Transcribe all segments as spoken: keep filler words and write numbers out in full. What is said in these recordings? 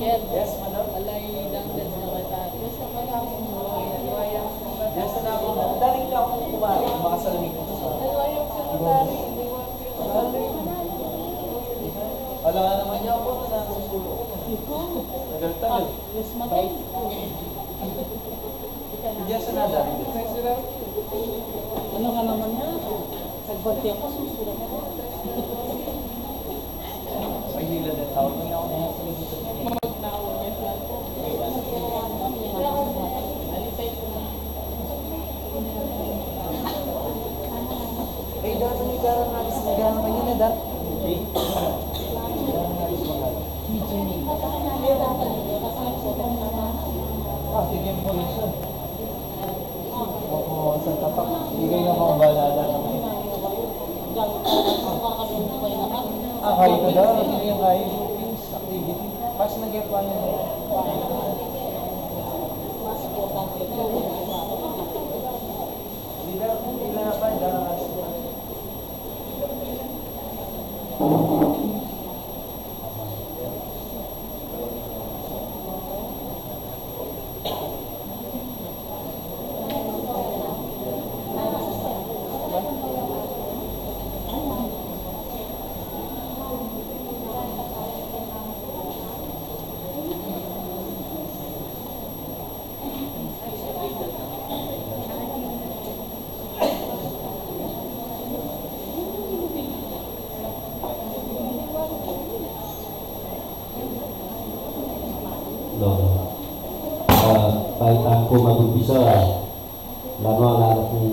Yes, madam. Yes, madam. Yes, madam. Daring ka akong kumari, makasalamin ko sa. Wala nga naman niya ako, nasusulo ko. Tagal-tagal. Yes, madam. Diyan sa nada. Ano nga naman niya? Nagbati ako, susulat ako. Ay, hila na tao. Magnaon niya sa ako. Ay, dati may garang alis na garang kanina, dati. Ah, tingin mo rin siya. Opo, sa tapak. Bigay na po ang balala naman. Ah, kayo na daw. Hindi yung kayo. Activity. Pas na gaya pa niya. Leader, kung kailangan pa, daranas ko. No. Ah, kahit ako mag-umpisa, lalo, lalo kung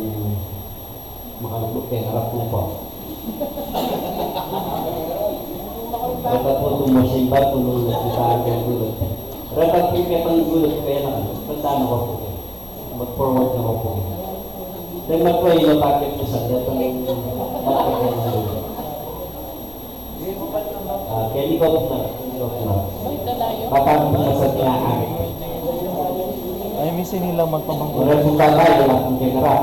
makalukot kayo, harap ko po. Bata po itong masimba, kung nung nakita ang gulat. Dapat po kayo pang gulat, kaya na, punta na ko po kayo. Mag-forward na ko po. Then mag-pray na bakit po sa datang. Ah, kaya di ko po na, di ko po na. Patang po sa tinaan. Ay, misi nila magpamangkot. Wala po tayo, wala pong kinara.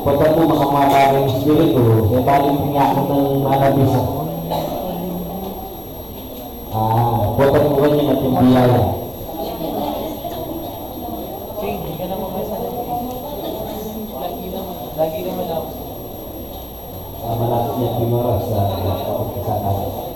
Pagka po makamata ng espiritu, kaya balik po niya ako ng manabisa. Ah, buat ang buwan niya naging biyaya. Okay, hindi ka na mabasa. Lagi naman. Lagi naman ako. Ah, malapit niya pinoras sa pagkasakal.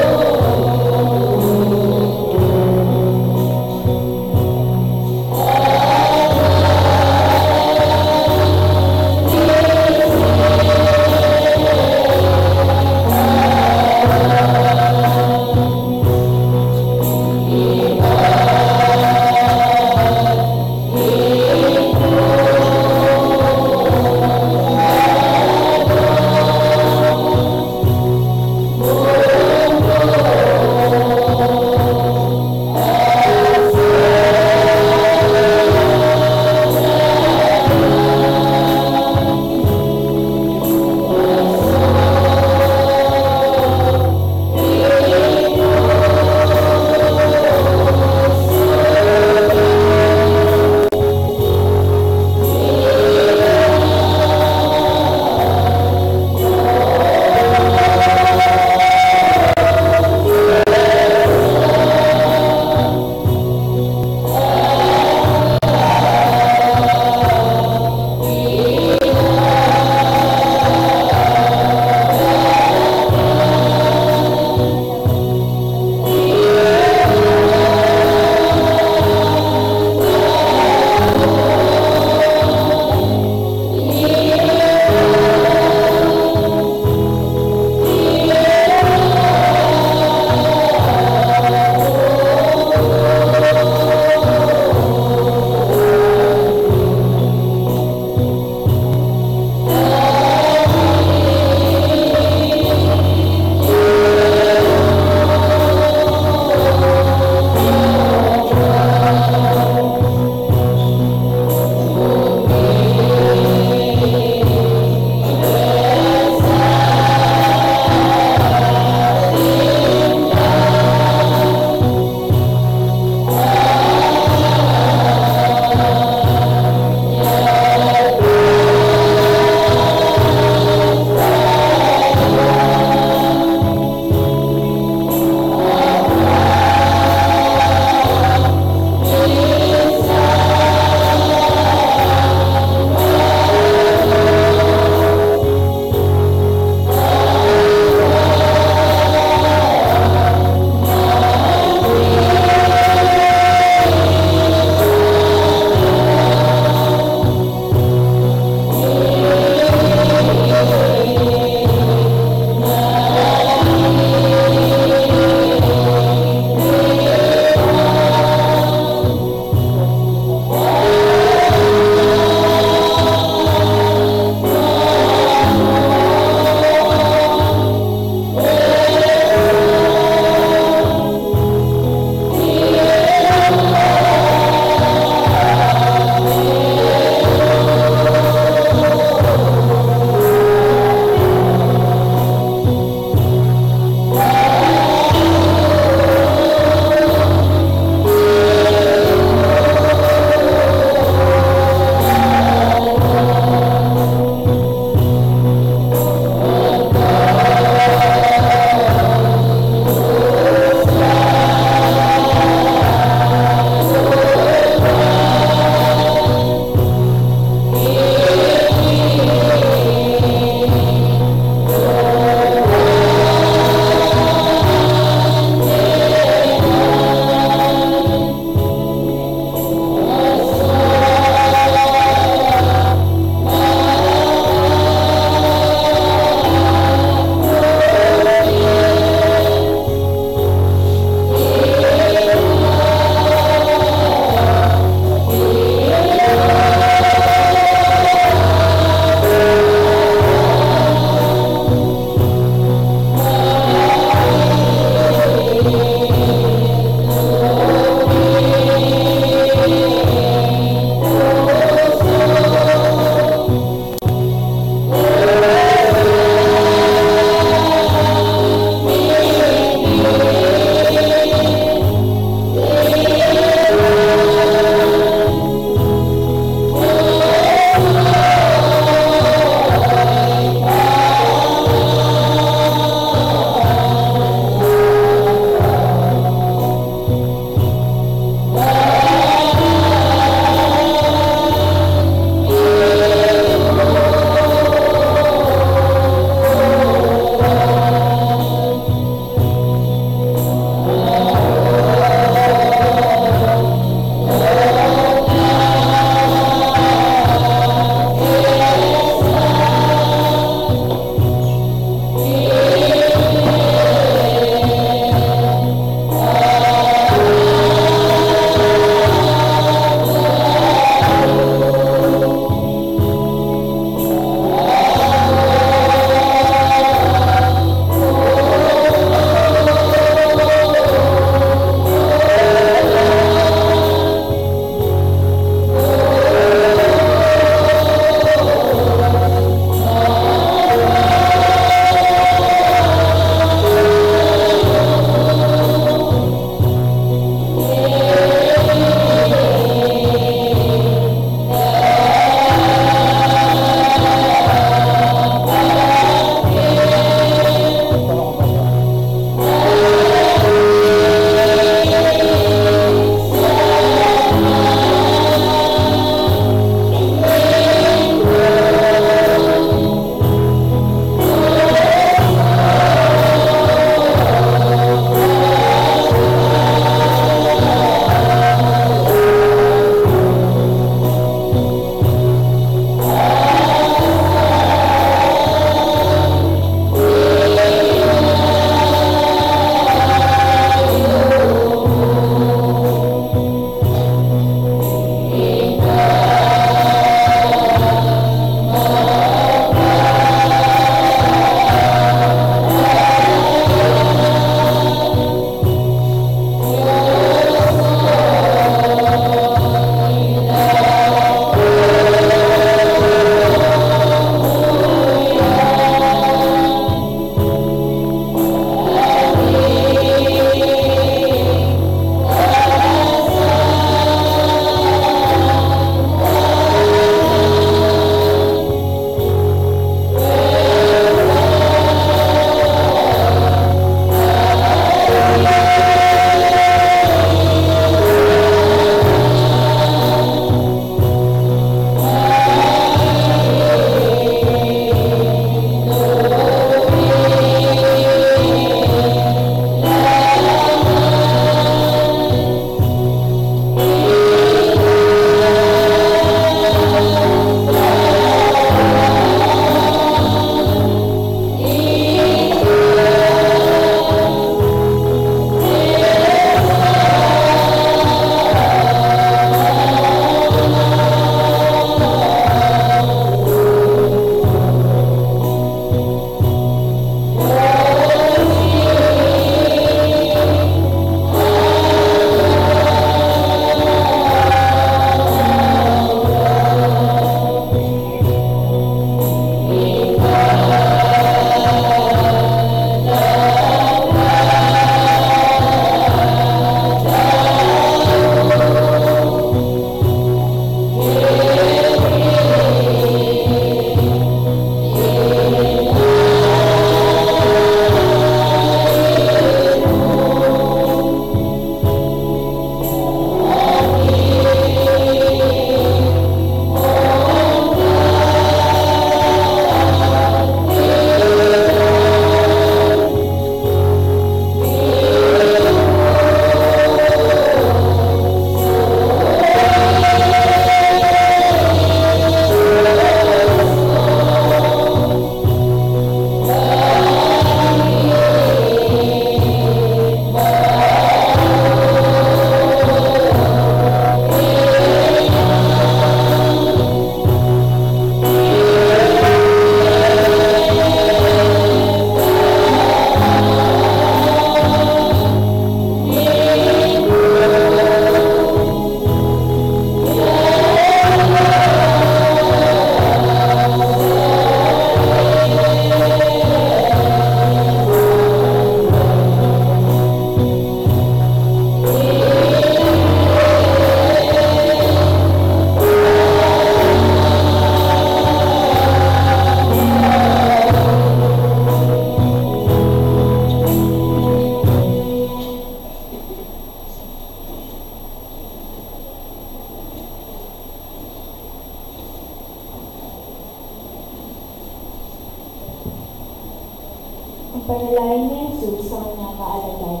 Panalangin ni Jesus sa kanyang mga alagad.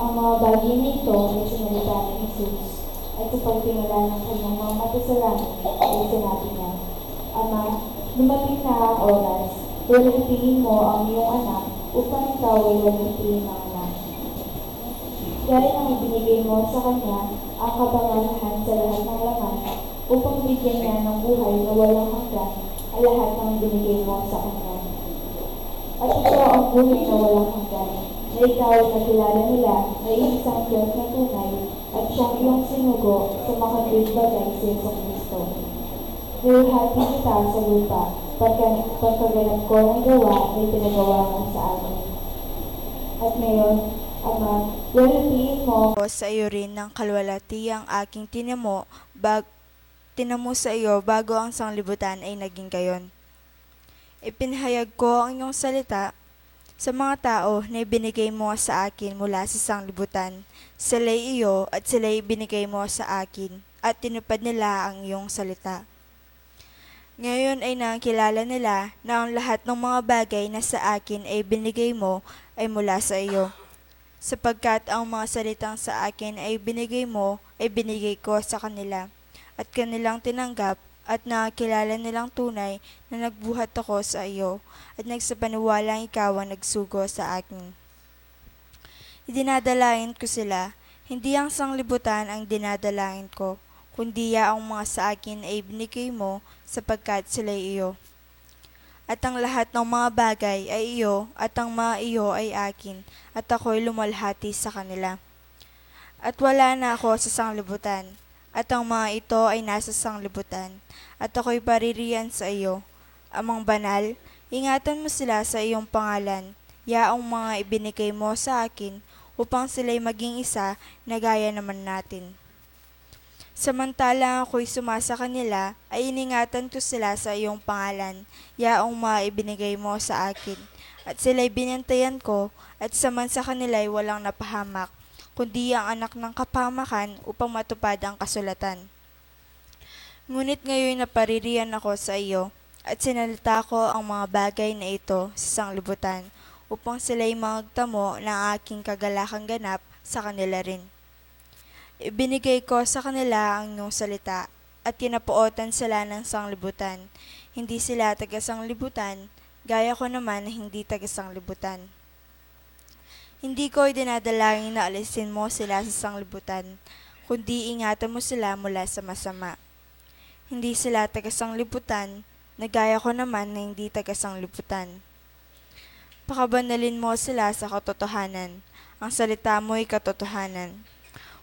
Ang mga bagay na ito ay sinalita ni Jesus, at sa pagtingala ng kanyang mga mata sa langit, ay sinabi niya, "Ama, dumating na ang oras, luwalhatian mo ang iyong anak, upang ikaw ay luwalhatian ng anak." Gaya ng ibinigay mo sa kanya ang kapangyarihan sa lahat ng laman, upang bigyan niya ng buhay na walang hanggan ang lahat ng ibinigay mo sa kanya. At ito ang buhay na walang hanggan, na ikaw ay makilala nila na iisang Diyos na tunay, at siyang iyong sinugo sa makatuwid bagay, si Jesu Kristo. Luwalhati kita sa lupa, pagka-, pagkaganap ko ng gawa na ipinagawa mo sa akin. At ngayon, Ama, luwalhatiin mo ako sa iyo rin ng kaluwalhatiang aking tinamo bag-, tinamo sa iyo bago ang sanglibutan ay naging gayon. Ipinahayag ko ang iyong salita sa mga tao na ibinigay mo sa akin mula sa sanglibutan. Sila'y iyo at sila'y ibinigay mo sa akin, at tinupad nila ang iyong salita. Ngayon ay nakilala nila na ang lahat ng mga bagay na sa akin ay binigay mo ay mula sa iyo. Sapagkat ang mga salitang sa akin ay binigay mo, ay binigay ko sa kanila, at kanilang tinanggap, at nakilala nilang tunay na nagbuhat ako sa iyo, at nagsapaniwalang ikaw ang nagsugo sa akin. Idinadalangin ko sila, hindi ang sanglibutan ang dinadalangin ko, kundi yaong mga sa akin ay binigay mo, sapagkat sila'y iyo. At ang lahat ng mga bagay ay iyo, at ang mga iyo ay akin, at ako'y lumalhati sa kanila. At wala na ako sa sanglibutan, at ang mga ito ay nasa sanglibutan, at ako'y paririan sa iyo. Amang Banal, ingatan mo sila sa iyong pangalan, yaong mga ibinigay mo sa akin, upang sila'y maging isa na gaya naman natin. Samantalang ako'y suma sa kanila, ay iningatan ko sila sa iyong pangalan, yaong mga ibinigay mo sa akin. At sila'y binantayan ko, at isa man sa kanila'y walang napahamak, kundi ang anak ng kapahamakan, upang matupad ang kasulatan. Ngunit ngayon naparirian ako sa iyo, at sinalita ko ang mga bagay na ito sa sanglibutan, upang sila'y magtamo ng aking kagalakang ganap sa kanila rin. Ibinigay ko sa kanila ang iyong salita, at kinapootan sila ng sanglibutan. Hindi sila taga-sanglibutan, gaya ko naman na hindi taga-sanglibutan. Hindi ko idinadalangin na alisin mo sila sa sanglibutan, kundi ingatan mo sila mula sa masama. Hindi sila taga-sanglibutan, na gaya ko naman na hindi taga-sanglibutan. Pakabanalin mo sila sa katotohanan. Ang salita mo'y katotohanan.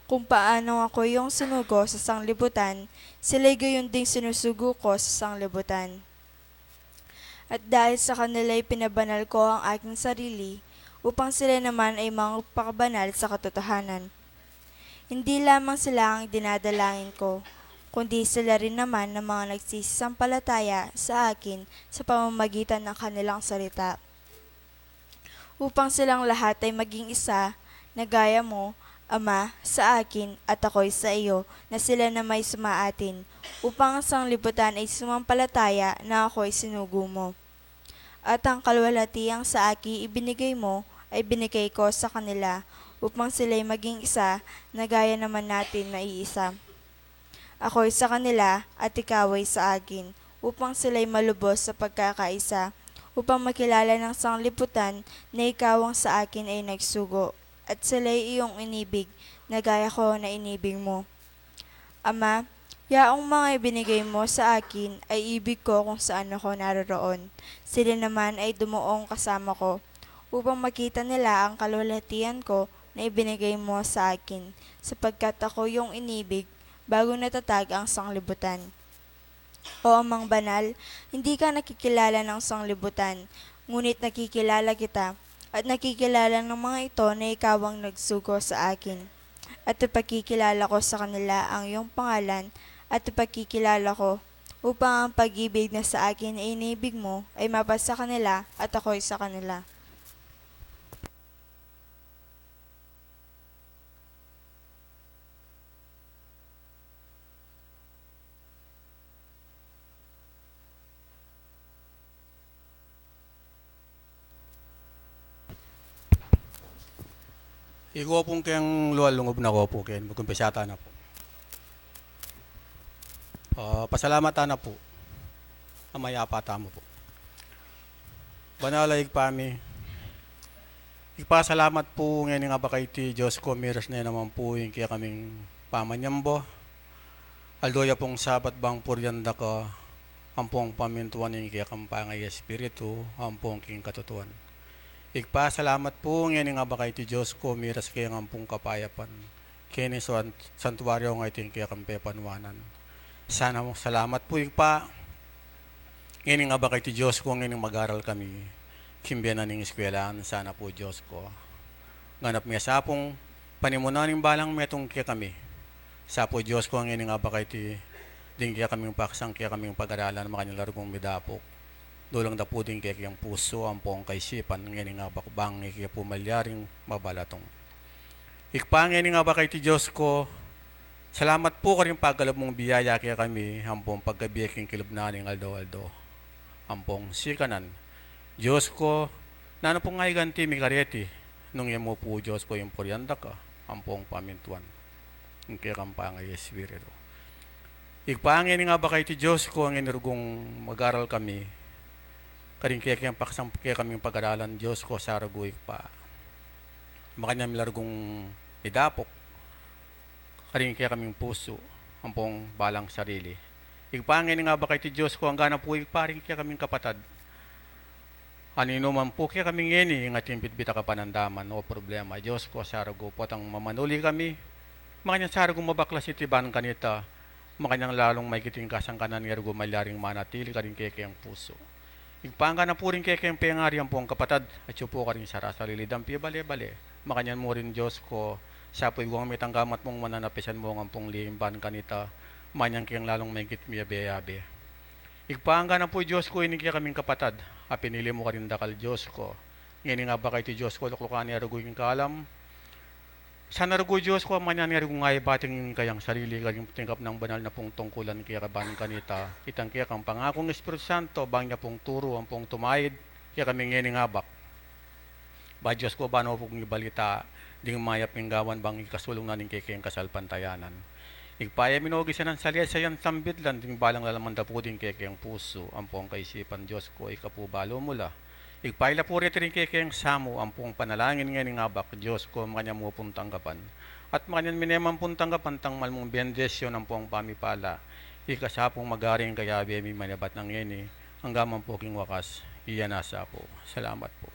Kung paano ako iyong sinugo sa sanglibutan, sila'y gayon ding sinusugo ko sa sanglibutan. At dahil sa kanila'y pinabanal ko ang aking sarili, upang sila naman ay magpakabanal sa katotohanan. Hindi lamang sila ang dinadalangin ko, kundi sila rin naman ng mga nagsisampalataya sa akin sa pamamagitan ng kanilang salita, upang silang lahat ay maging isa, na gaya mo, Ama, sa akin, at ako'y sa iyo, na sila na may sumaatin, upang ang sanglibutan ay sumampalataya na ako'y sinugo mo. At ang kaluwalhatiang sa akin ibinigay mo, ay binigay ko sa kanila, upang sila'y maging isa, na gaya naman natin na iisa. Ako'y sa kanila, at ikaw ay sa akin, upang sila'y malubos sa pagkakaisa, upang makilala ng sanglibutan na ikaw ang sa akin ay nagsugo, at sila'y iyong inibig, na gaya ko na inibig mo. Ama, yaong mga ibinigay mo sa akin ay ibig ko kung saan ako naroroon. Sila naman ay dumuong kasama ko, upang makita nila ang kaluwalhatian ko na ibinigay mo sa akin, sapagkat ako iyong inibig bago natatag ang sanglibutan. O Amang Banal, hindi ka nakikilala ng sanglibutan, ngunit nakikilala kita, at nakikilala ng mga ito na ikaw ang nagsugo sa akin. At ipakikilala ko sa kanila ang iyong pangalan, at ipakikilala ko, upang ang pag-ibig na sa akin ay inibig mo ay mapasa kanila at ako'y sa kanila. Ikaw pung keng lual lungub na ko po, keng mag-umpisa ta na po. Ah, pasalamat ta na po. Amayapa tamu po. Banal a Ibpa mi, Ibpa, salamat po ngeni ngaba keti Dios ko, miras ne naman po ing kekaming pamanyamba. Aldo ya pong Sabat bang purian da ka, ampong pamintuan ing kekang pangespiritu, ampong king katutuan. Ibpa, salamat po ngeni ngaba keti Dios ko, miras ke ngan pong kapayapan keni san-, santuario ngeni king kekang pepanuanan. Sana mo salamat po, Ibpa. Ngeni ngaba keti Dios ko, ngeni mag-aral kami king bie na ning eskwelahan, sana po Dios ko, ganap me sa pung panimunan ning balang metung kekami. Sa po Dios ko, ngeni ngaba keti ding kekaming paksang kekaming pag-aralan, makanyan largung midapok. Dulang da po ding kekeng pusu ampong kaisipan, ngeni ngaba bang ike po malyaring mabalatung. Ibpa, ngeni ngaba keti Dios ko, salamat po karing pagkalub mung biyaya kekami, ampong pagkabie king kilub na ning aldo-aldo, ampong sikanan. Dios ko, nanu pong aiganti mi kareti, nung e mu po Dios ko ing purian da ka, ampong pamintuan ing kekang pangespiritu. Ibpa, ngeni ngaba keti Dios ko, ngeni rugung mag-aral kami karing kekeng paksang kekaming pag-aralan, Dios ko, sa rugu Ibpa, makanyan mi largung midapok karing kekaming pusu ampong balang sarili. Ibpa, ngeni ngaba keti Dios ko, angga na po Ibpa ring kekaming kapatad a ninuman po kekami ngeni ing ating bitbit a kapanandaman o problema, Dios ko, sa rugu potang mamanuli kami, makanyan sa rugu mabaklas iti ban kanita, makanyan lalung maigit ing kasangkanan, ing rugu malyaring manatili karing kekeng pusu. Ibpa, angga na po ring kekeng pengari ampong kapatad, atyu po karing sarasarili dang pibale-bale. Makanyan mu rin, Dios ko, sa po iguang mitang gamat mung mananapisan mu ngan pung limban kanita, makanyan keng lalung maigit miyabe-yabe. Ibpa, angga na po, Dios ko, ining kekaming kapatad a pinili mu karing dakal, Dios ko. Ngeni ngaba keti Dios ko, luklukan ne rugu ing kalam. Sana rugu, Dios ko, makanyan ne rugu ngan ibating ing kayang sarili karing tingkap nang banal na pung tungkulan keka ban kanita itang kekang pangakung Espiritu Santo, bang ya pung turu ampong tumaid kekami ngeni ngaba. Ba, Dios ko, ban mu pung ibalita ding mayap ning gawan bang ikasulung na ning kekeng kasalpantayanan. Ibpa, e mi no gisanan salesayan sambitlan ding balang lalaman da pu ding kekeng pusu ampong kaisipan, Dios ko, ika pu balu mu la. Ibpa, ila pu reti ring kekeng samu ampong panalangin ngeni ngaba, Dios ko, makanyan mu pung tanggapan. At makanyan mi ne man pung tanggapan tang mal mung bendisyun ampong pamipala. Ika sa pung magari king kayabe mi manibat na ngeni, angga man pu king wakas. Iya na sa pu. Salamat pu.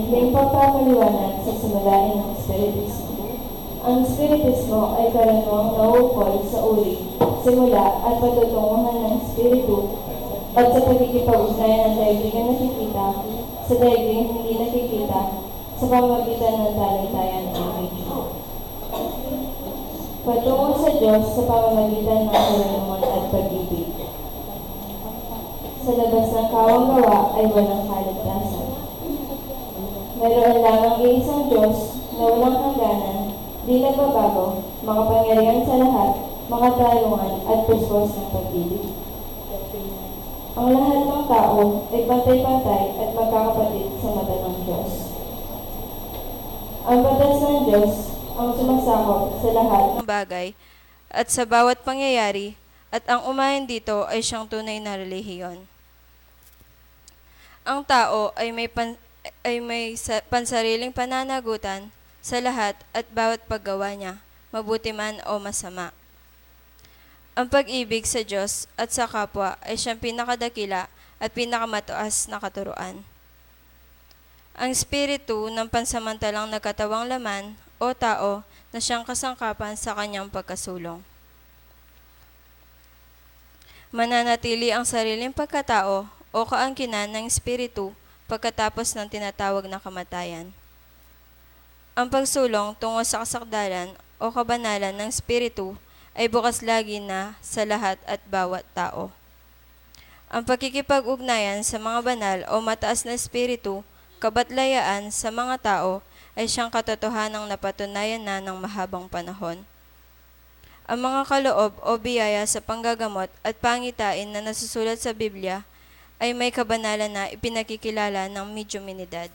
Ding pagpapaliwanag sa simulain ng Espiritismo. Ang Espiritismo ay karaniwang nauukol sa uri, simula at patutunguhan ng Espiritu at sa pakikipag-ugnayan ng daigdigang nakikita sa daigdigang hindi nakikita sa pamamagitan ng talentayan ng Espiritu. Patungo sa Diyos sa pamamagitan ng karunungan at pag-ibig. Sa labas ng kawang gawa ay walang kaligtasan. Meron lamang iisang Diyos na walang hangganan, di nagbabago, makapangyarihan sa lahat, makatarungan at puspos ng pag-ibig. Ang lahat ng tao ay pantay-pantay at magkakapatid sa mata ng Diyos. Ang batas ng Diyos ang sumasakop sa lahat ng bagay at sa bawat pangyayari, at ang umayon dito ay siyang tunay na relihiyon. Ang tao ay may pan-, ay may sa-, pansariling pananagutan sa lahat at bawat paggawa niya, mabuti man o masama. Ang pag-ibig sa Diyos at sa kapwa ay siyang pinakadakila at pinakamataas na katuruan. Ang espiritu ng pansamantalang nagkatawang laman o tao na siyang kasangkapan sa kanyang pagkasulong. Mananatili ang sariling pagkatao o kaangkinan ng espiritu pagkatapos ng tinatawag na kamatayan. Ang pagsulong tungo sa kasakdalan o kabanalan ng espiritu ay bukas lagi na sa lahat at bawat tao. Ang pakikipag-ugnayan sa mga banal o mataas na espiritu, kabatlayaan sa mga tao, ay siyang katotohanang napatunayan na ng mahabang panahon. Ang mga kaloob o biyaya sa panggagamot at pangitain na nasusulat sa Biblia ay may kabanalan na ipinakikilala ng mediuminidad.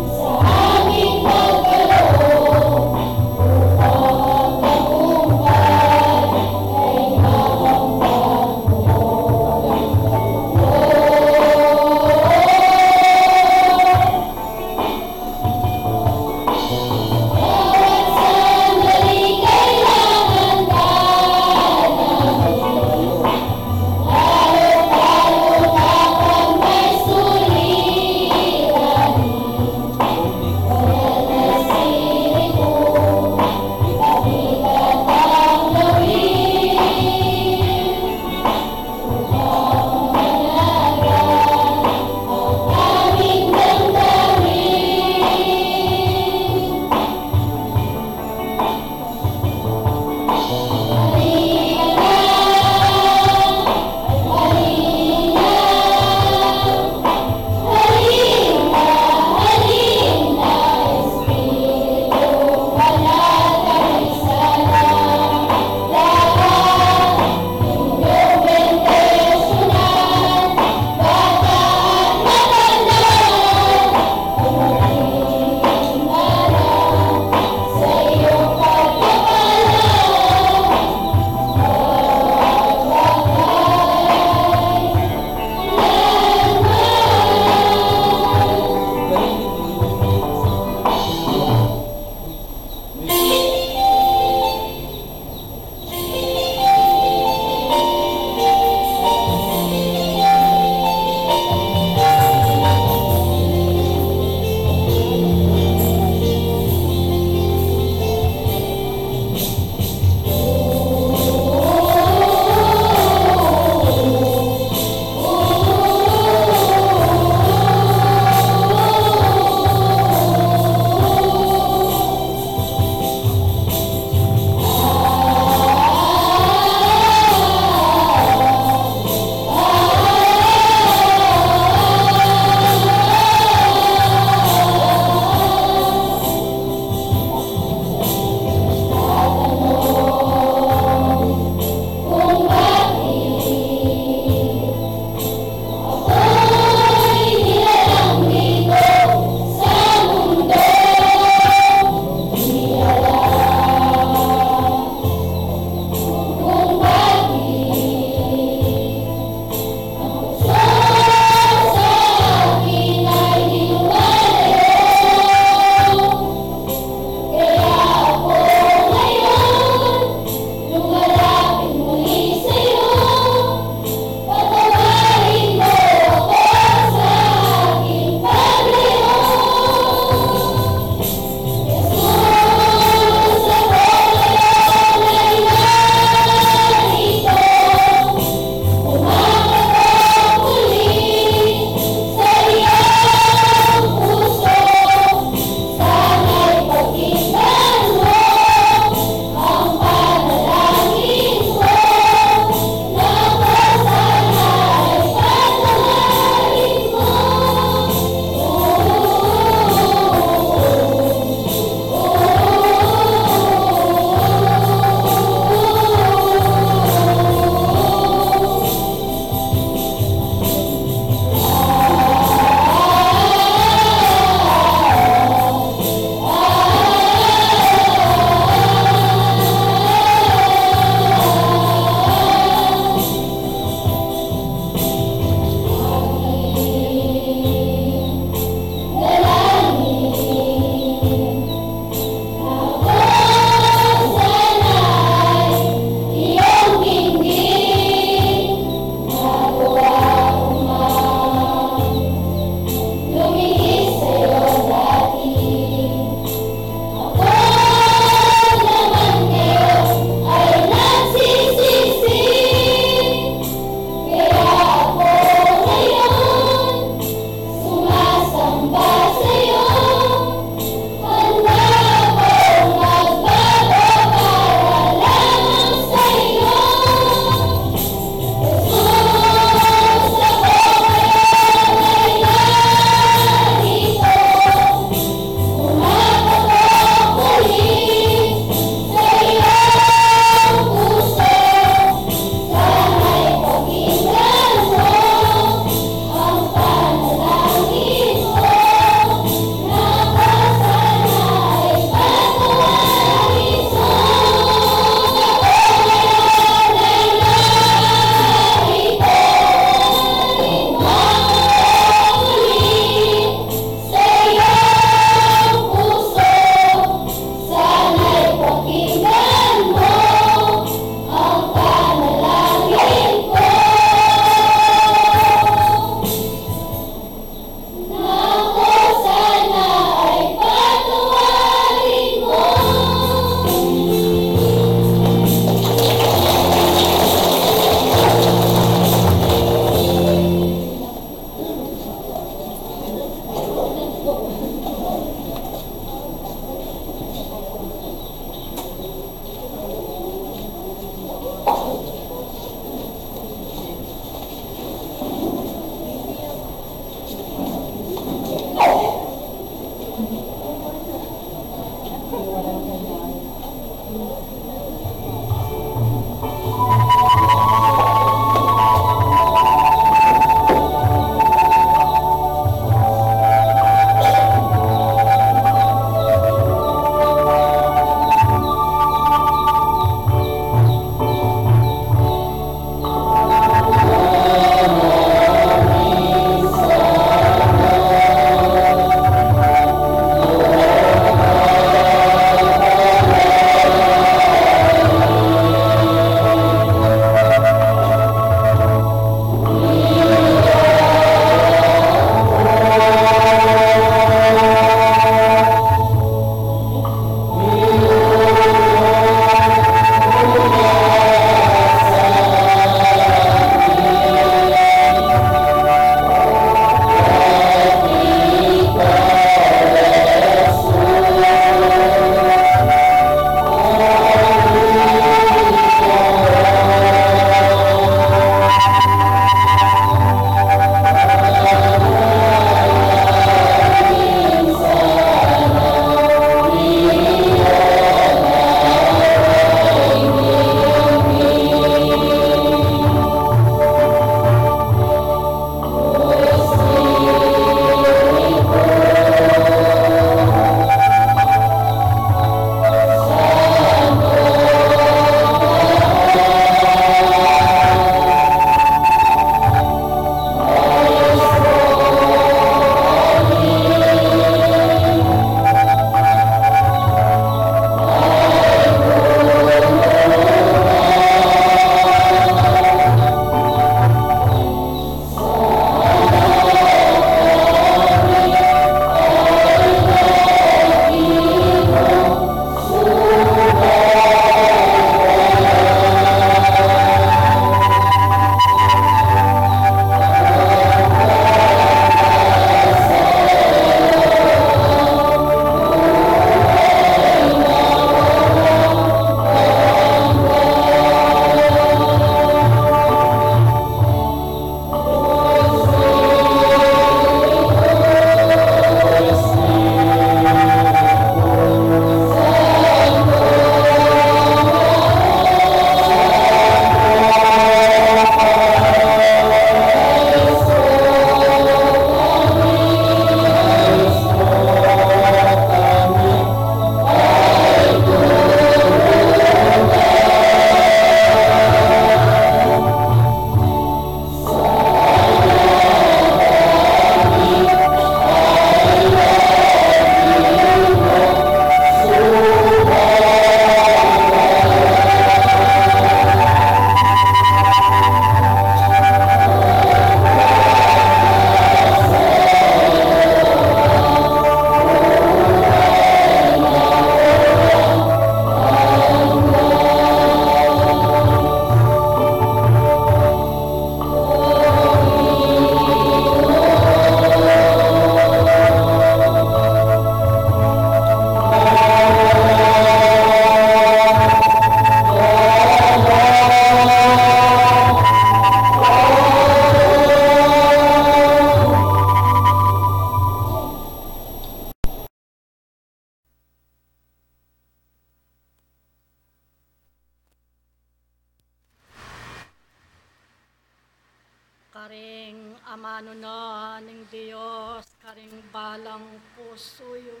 Karing amanu na ning Dios karing balang pusu yu,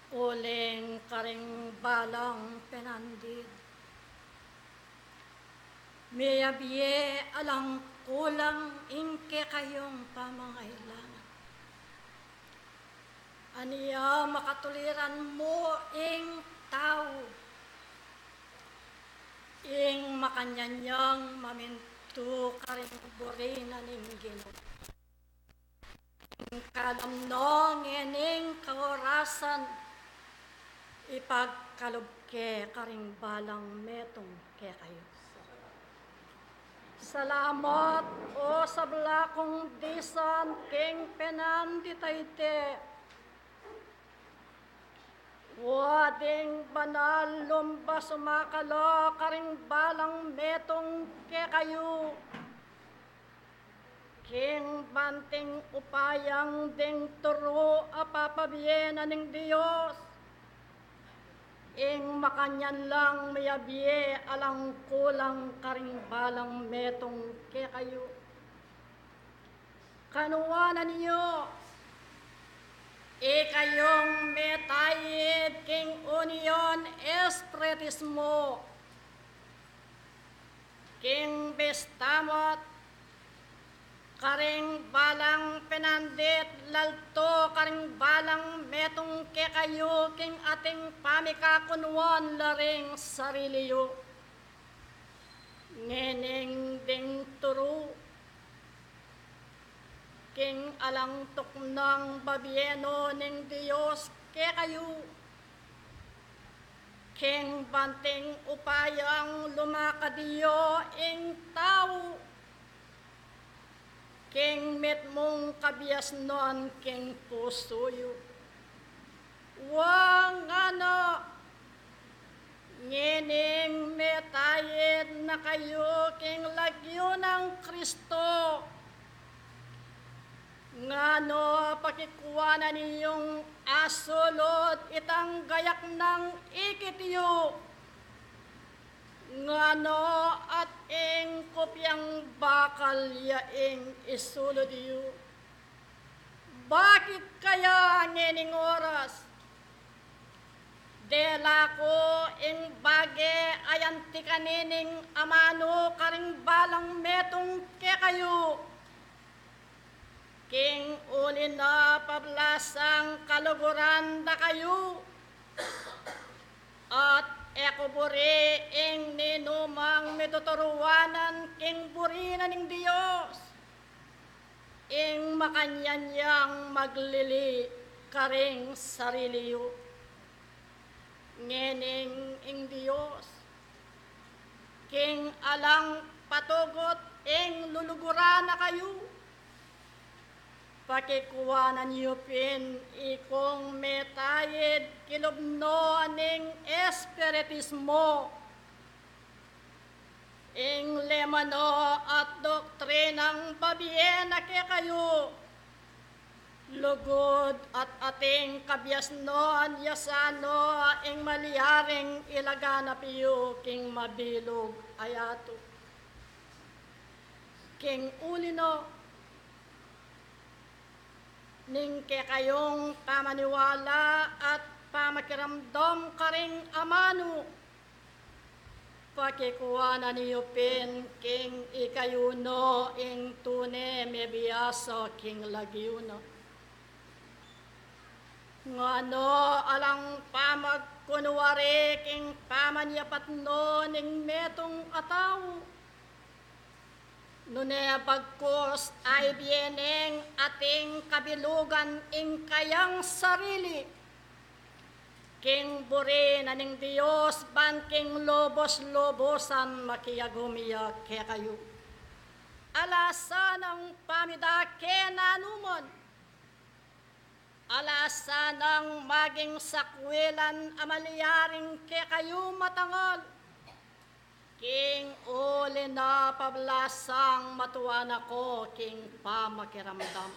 uling karing balang penandit. Miyabie alang kulang ing kekayung pamangailangan. Ania makatuliran mu ing tau, ing makanyan yang mamintu karing buri na ning Ginu. Ing kalam no ngening kaorasan, ipagkalub ke karing balang metung kekayu. Salamat, o sabla kung disan king penandit a iti. Wa ding banal lumba sumakala karing balang metung kekayu. King banting upayang ding turu a papabie na ning Dios, ing makanyan lang miyabie alang kulang karing balang metung kekayu. Kanuanan yu, ikayung metaid king union espiritismo, king bista mu at karing balang penandit, lalto karing balang metung kekayu king ating pamikakunuan la ring sarili yu. Ngening ding turu, king alang tuknang babie no ning Dios kekayu, king banting upayang lumakad yu ing tau, king mitmung kabiasnan king pusu yu. Wa ngana, ngening metaid na kayu king lagyu nang Kristo, ngana pakikuanan yung asulud itang gayak nang ikit yu. Ngana at ing kupiang bakal ya ing isulud yu. Bakit kaya ngening oras? Dela ku ing bage a anti kanining amanu karing balang metung kekayu. King uli na pablasang kaluguran da kayu, at e ku buri ing ninumang mituturuanan king buri na ning Dios, ing makanyan yang maglili karing sarili yu. Ngening ing Dios, king alang patugut ing luluguran na kayu, pakikuanan yu pin ikong metaid kilub no ning espiritismo, ing lema no at doktrinang babie na kekayu, lugud at ating kabiasnan ya sana ing malyaring ilaganap yu king mabilug a yatu. King uli no, ning kekayung pamaniwala at pamakiramdam karing amanu, pakikuanan yu pin king ikayu no ing tune mebiasa king lagyu na. Ngana alang pamagkunwari king pamanyapat no ning metung a tau, nune bagkus a ibie neng ating kabilugan ing kayang sarili king buri na ning Dios, ban king lubus-lubusan makiagum ya kekayu. Ala sanang pamidake nanuman, ala sanang maging sakwilan a malyaring kekayu matangal. King uli na pablasang matuan aku king pamakiramdam.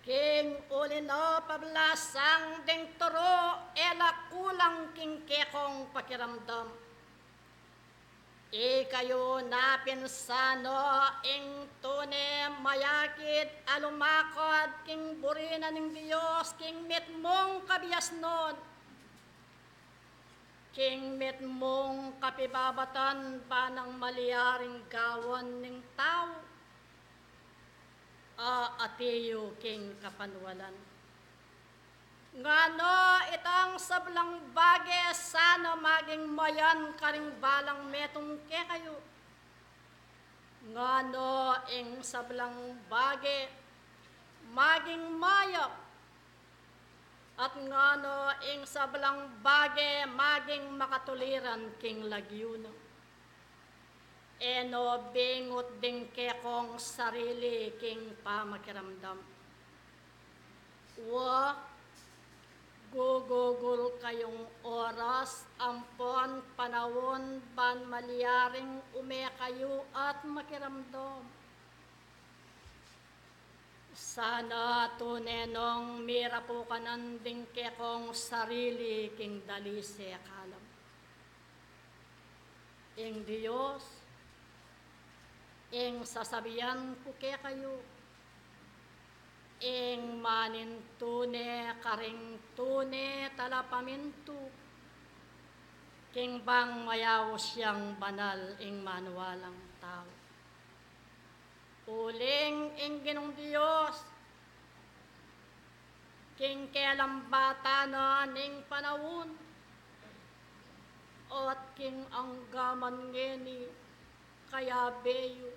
King uli na pablasang ding turu e la kulang king kekong pakiramdam. Ikayu na pin sana ing tune mayagid a lumakad king buri na ning Dios king mitmung kabiasnan, king mitmung kapibabatan ba nang malyaring gawan ning tau, a atiyu king kapanwalan. Ngana itang sablang bage sana maging mayan karing balang metung kekayu. Ngana ing sablang bage maging mayap, at ngana ing sablang bage maging makatuliran king lagyu na. E no bingut ding kekong sarili king pamakiramdam. Wa, gugugul kayung oras ampon panaun ban malyaring ume kayu at makiramdam. Sana tune nong mirapukanan ding kekong sarili king dalise kalam. Ing Dios, ing sasabian ku kekayu, ing manintune karing tune talapamintu, king bang mayaus yang banal ing manualang tau. Uling ing Ginung Dios, king kelambatan na ning panaun, at king anggaman ngeni, kayabe yu,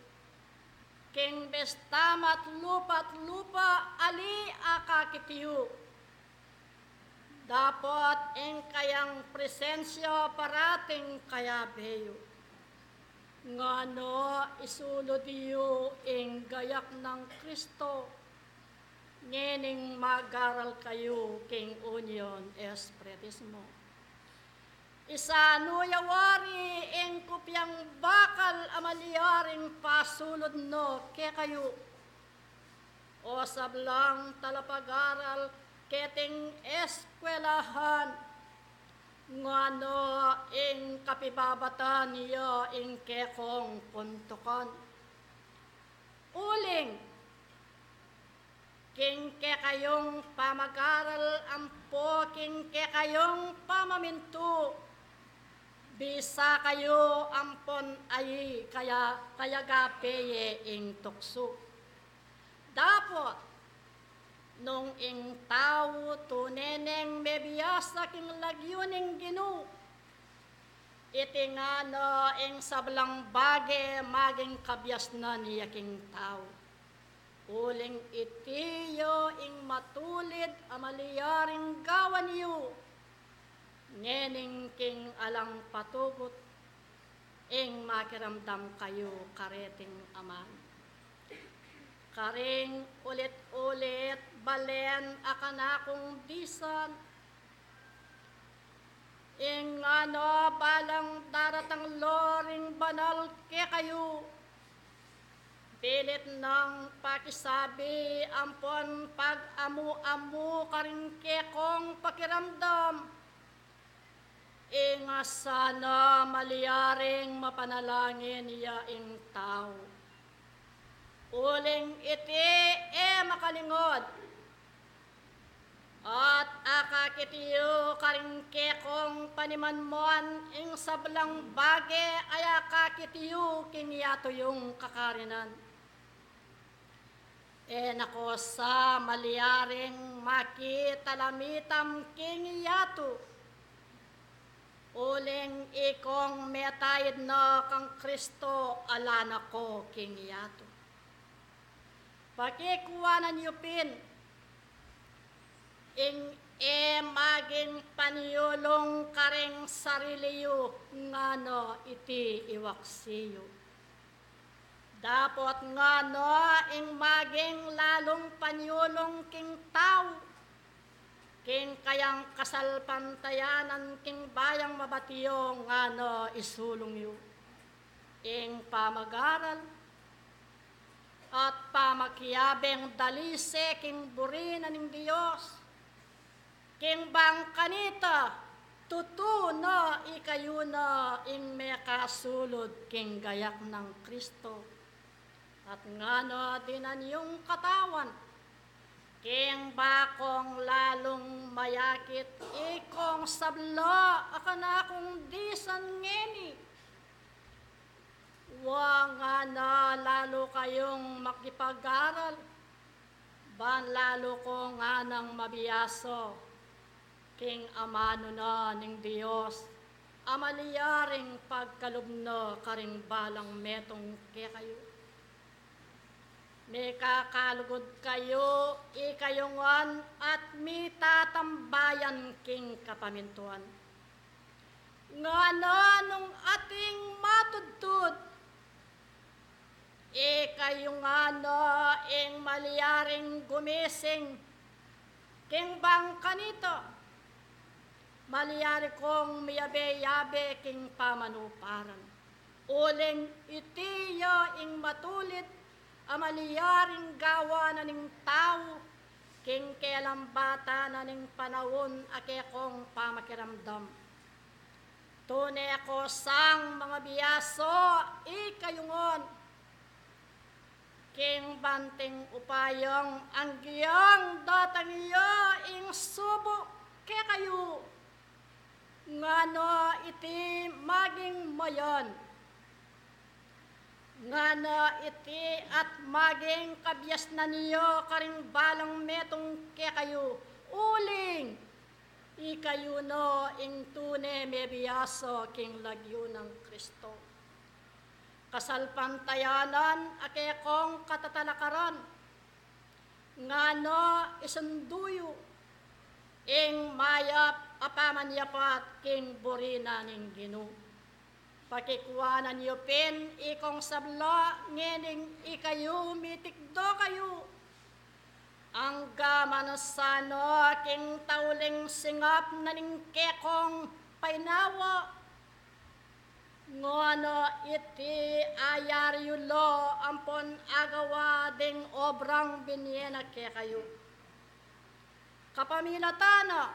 king bistama't lupa't lupa ali akakit yu. Dapot ing kayang presensya parating kayabe yu. Ngana isulud yu ing gayak nang Kristo, ngening magaral kayu king union espiritismo. Isanu ya wari ing kupiang bakal a malyaring pasulud no kekayu. O sablang talapagaral keting eskwelahan, ngana ing kapibabatan ya ing kekong puntukan. Uling king kekayung pamagaral ampo king kekayung pamamintu, bisa kayu ampon ayi kaya, kayagape ye ing tuksu. Dapot nung ing tau tune neng mebiasa king lagyu ning Ginu, iti ngana ing sablang bage maging kabiasnan ya king tau. Uling iti ya ing matulid a malyaring gawan yu, ngening king alang patugut ing makiramdam kayu kareting aman. Karing ulit-ulit balen a kanakung disan, ing ngana balang daratang lo ring banal kekayu, pilit nang pakisabi ampon pag-amu-amu karing kekong pakiramdam. Ing sana malyaring mapanalangin ya ing tau. Uling iti e makalingod. At akakit yu karing kekong panimanmuan ing sablang bage a akakit yu king yatu yung kakarinan. E na ko sa malyaring makitalamitam king yatu. Uling ikong metaid na kang Kristo, ala na ko king yatu. Pakikuanan yu pin ing e maging panyulung karing sarili yu, ngana iti iwaksi yu. Dapot ngana ing maging lalung panyulung king tau, king kayang kasalpantayanan king bayang mabatiung, ngana isulung yu ing pamagaral at pamakiabeng dalise king buri na ning Dios. King bang kanita, Tutu na ikayu na ing mekasulud king gayak nang Kristo, at ngana dinan yung katawan, king bakong lalung mayakit ikong sabla a kanakung disan ngeni. Wa ngana lalu kayung makipag-aral, ban lalu ko nganang mabiasa king amanu na ning Dios a malyaring pagkalub na karing balang metung kekayu. Mikakalugud kayu, ikayu ngan, at mitatambayan king kapamintuan. Ngana nung ating matudtud, ikayu ngana ing malyaring gumising king bang kanita, malyari kong miyabe-yabe king pamanuparan. Uling iti ya ing matulid a malyaring gawa na ning tau king kelambatan na ning panaun a kekong pamakiramdam. Tune ko sang mangabiasa, ikayu ngan, king banting upayang anggyang datang ya ing subu kekayu, ngana iti maging mayan. Ngana iti at maging kabiasnan ya karing balang metung kekayu, uling ikayu na ing tune mebiasa king lagyu nang Kristo. Kasalpantayanan a kekong katatalakaran, ngana isundu yu ing mayap a pamanyapat king buri na ning Ginu. Pakikuanan yu pin ikong sabla ngening ikayu mitikdo kayu, angga man sana king tauling singap na ning kekong painawa. Ngana iti ayari yu la ampon agawa ding obrang binie na kekayu. Kapamilatan na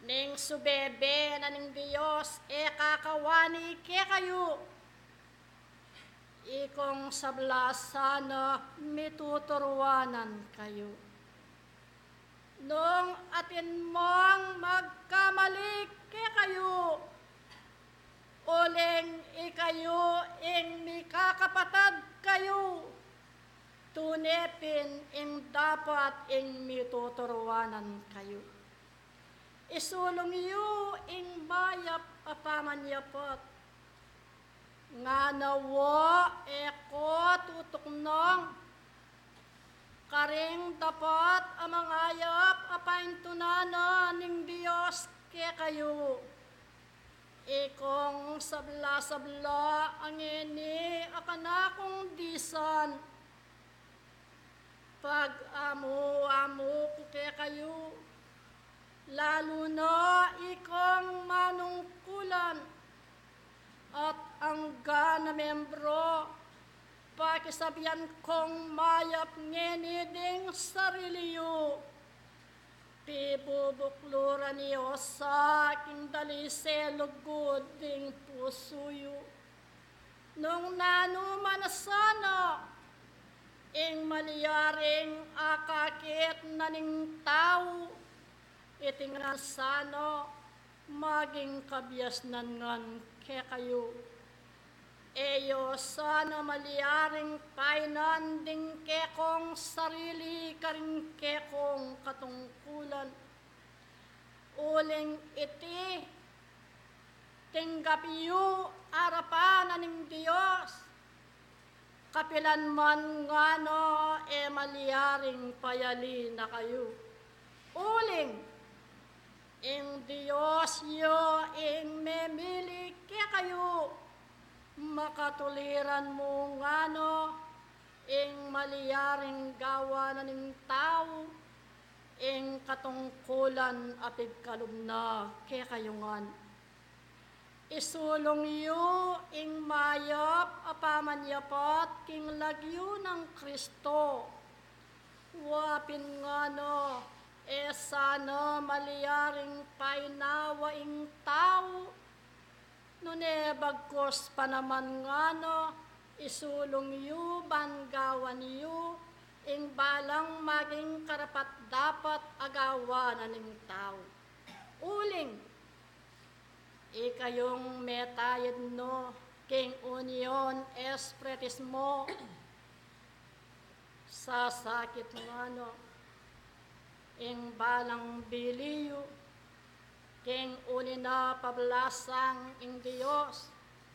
ning subebe na ning Dios e kakawani kekayu, ikong sabla sana mituturuanan kayu. Nung atin mang magkamali kekayu, uling ikayu ing mikakapatad kayu, tune pin ing dapat ing mituturuanan kayu. Isulung yu ing mayap a pamanyapat. Ngana wa e ko tutuknang karing dapat a mangayap a paintunan na ning Dios kekayu. Ikong sabla-sabla a ngeni a kanakung disan, pag-amu-amu ku kekayu, lalu na ikong manungkulan at angga na membro, pakisabian kong mayap ngeni ding sarili yu. Pibubukluran yu sa king dalise lugud ding pusu yu. Nung nanu man sana ing malyaring akakit na ning tau, iti ngan sana maging kabiasnan ngan kekayu. E yu sana malyaring painan ding kekong sarili karing kekong katungkulan. Uling iti, tinggap yu arapan na ning Dios, kapilan man ngana e malyaring payali na kayu. Uling ing Dios yu ing memili kekayu, makatuliran mu ngana ing malyaring gawa na ning tau, ing katungkulan a pigkalub na kekayu ngan. Isulung yu ing mayap a pamanyapat king lagyu nang Kristo. Wa pin ngana E sana malyaring painawa ing tau, nune bagkus pa naman ngana, isulung yu ban gawan yu ing balang maging karapat-dapat a gawan na ning tau. Uling ikayung metayad no king union espiritismo, sasakit ngana ing balang bili yu, king uli na pablasang ing Dios,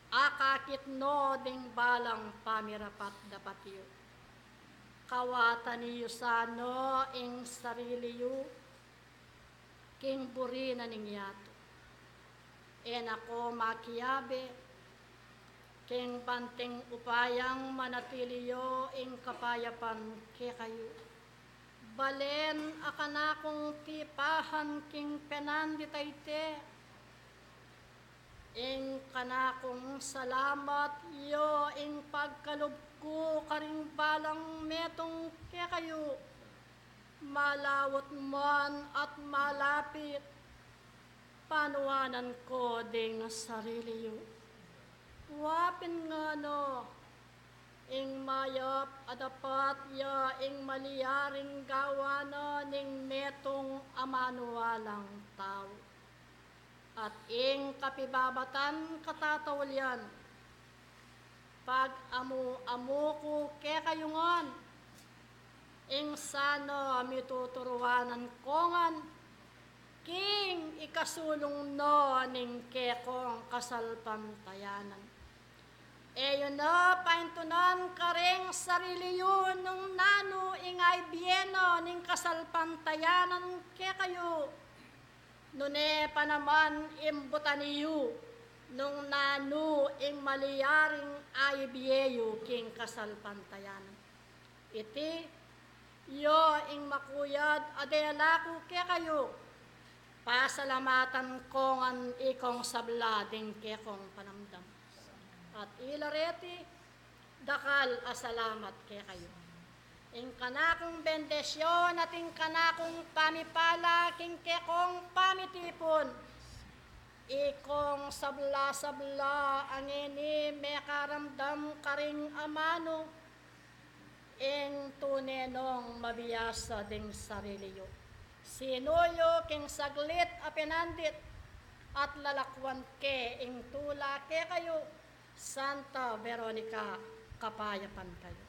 akakit no ding balang pamirapat-dapat yu. Kawatan yu sana ing sarili yu king buri na ning yatu. E na ko makiabe king banting upayang manatili yo ing kapayapan kekayu. Balen a kanakung tipahan king penandit a iti, ing kanakung salamat ya ing pagkalub ku karing balang metung kekayu, malaut man at malapit, panuanan ko ding sarili yu. Wa pin ngana ing mayap a dapat ya ing malyaring gawan na ning metung a manualang tau. At ing kapibabatan katataulian, pag-amu-amu ku kekayu ngan, ing sana mituturuanan ko ngan king ikasulung na ning kekong kasalpantayanan. E yu na paintunan karing sarili yu nung nanu ing aibie na ning kasalpantayanan kekayu. Nune pa naman imbutan yu nung nanu ing malyaring aibie yu king kasalpantayanan. Iti ya ing makuyad a dela ku kekayu, pasalamatan ko ngan ikong sabla ding kekong panamdam. At ila reti, dakal a salamat kekayu. Ing kanakung bendisyon at ing kanakung pamipala king kekong pamitipun, ikong sabla-sabla a ngeni mekaramdam karing amanu, ing tune nong mabiasa ding sarili yu. Sinu yu king saglit a penandit at lalakwan ke ing tula kekayu, Santa Veronica, kapayapan kayu.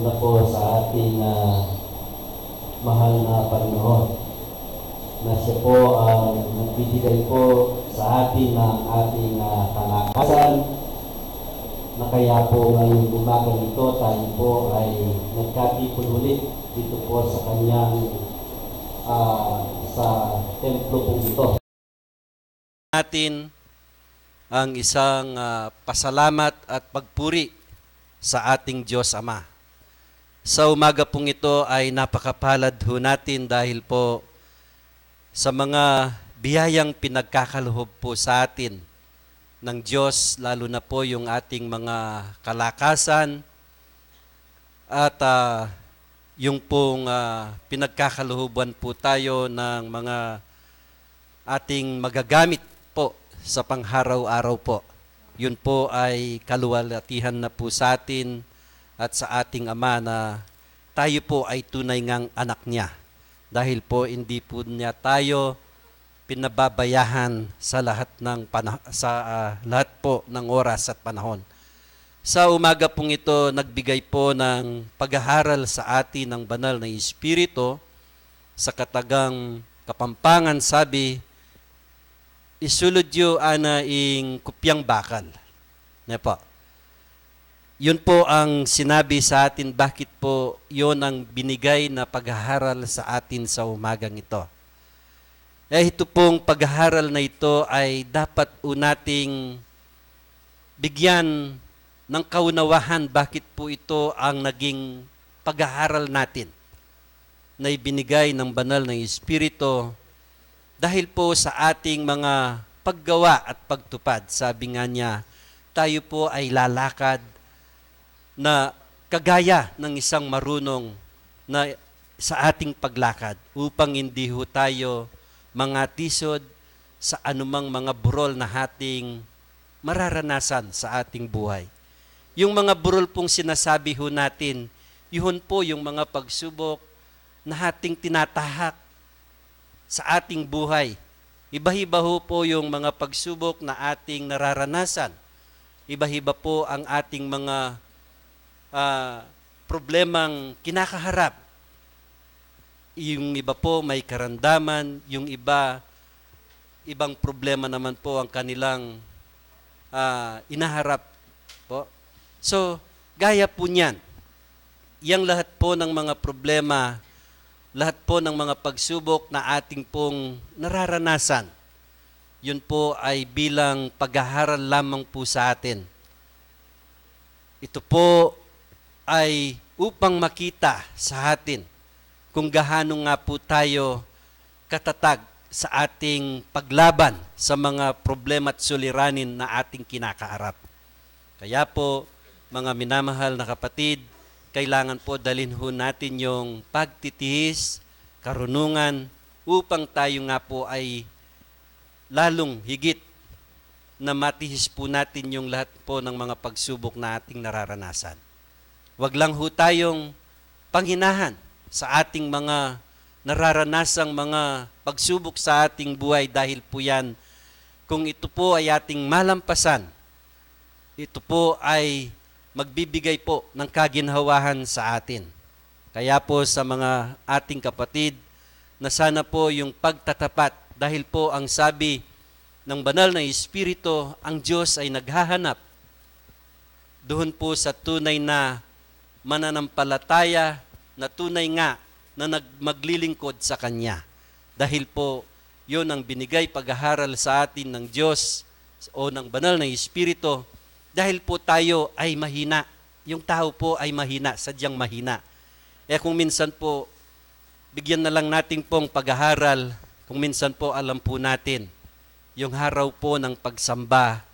na po sa ating, ah, mahal na Panginoon, na siya po ang nagbibigay po sa atin ng ating, ah, kalakasan, na kaya po ngayong umagang ito tayo po ay nagkatipon ulit dito po sa kanyang, ah, sa templo pong ito. Natin ang isang, ah, pasalamat at pagpuri sa ating Diyos Ama. Sa umaga pong ito ay napakapalad ho natin dahil po sa mga biyayang pinagkakaloob po sa atin ng Diyos, lalo na po yung ating mga kalakasan at, ah, yung pong, ah, pinagkakalooban po tayo ng mga ating magagamit po sa pangharaw-araw po. Yun po ay kaluwalhatian na po sa atin at sa ating Ama na tayo po ay tunay ngang anak niya. Dahil po hindi po niya tayo pinababayaan sa lahat ng pana-, sa, ah, lahat po ng oras at panahon. Sa umaga pong ito, nagbigay po ng paghaharal sa atin ng Banal na Espiritu sa katagang Kapampangan, sabi, "Isulud yu ana ing kupyang bakal." Ne po? Yun po ang sinabi sa atin, bakit po yun ang binigay na paghaharal sa atin sa umagang ito. Eh, ito pong paghaharal na ito ay dapat po nating bigyan ng kaunawaan bakit po ito ang naging paghaharal natin na ibinigay ng Banal na Espiritu dahil po sa ating mga paggawa at pagtupad. Sabi nga niya, tayo po ay lalakad na kagaya ng isang marunong na sa ating paglakad upang hindi ho tayo mangatisod sa anumang mga burol na ating mararanasan sa ating buhay. Yung mga burol pong sinasabi ho natin, yun po yung mga pagsubok na ating tinatahak sa ating buhay. Iba-iba ho po yung mga pagsubok na ating nararanasan. Iba-iba po ang ating mga, ah, problemang kinakaharap. Yung iba po may karamdaman, yung iba, ibang problema naman po ang kanilang, ah, inaharap po. So, gaya po niyan, yang lahat po ng mga problema, lahat po ng mga pagsubok na ating pong nararanasan, yun po ay bilang paghaharal lamang po sa atin. Ito po ay upang makita sa atin kung gaano nga po tayo katatag sa ating paglaban sa mga problema at suliranin na ating kinakaharap. Kaya po, mga minamahal na kapatid, kailangan po dalhin ho natin yung pagtitiis, karunungan, upang tayo nga po ay lalong higit na matihis po natin yung lahat po ng mga pagsubok na ating nararanasan. Wag lang ho tayong panghinahan sa ating mga nararanasang mga pagsubok sa ating buhay, dahil po yan, kung ito po ay ating malampasan, ito po ay magbibigay po ng kaginhawaan sa atin. Kaya po sa mga ating kapatid, na sana po yung pagtatapat, dahil po ang sabi ng Banal na Espiritu, ang Diyos ay naghahanap doon po sa tunay na mananampalataya, na tunay nga na nag-, maglilingkod sa Kanya. Dahil po, yun ang binigay paghaharal sa atin ng Diyos o ng Banal na Espiritu, dahil po tayo ay mahina. Yung tao po ay mahina, sadyang mahina. Eh, kung minsan po, bigyan na lang natin pong paghaharal, kung minsan po alam po natin, yung araw po ng pagsamba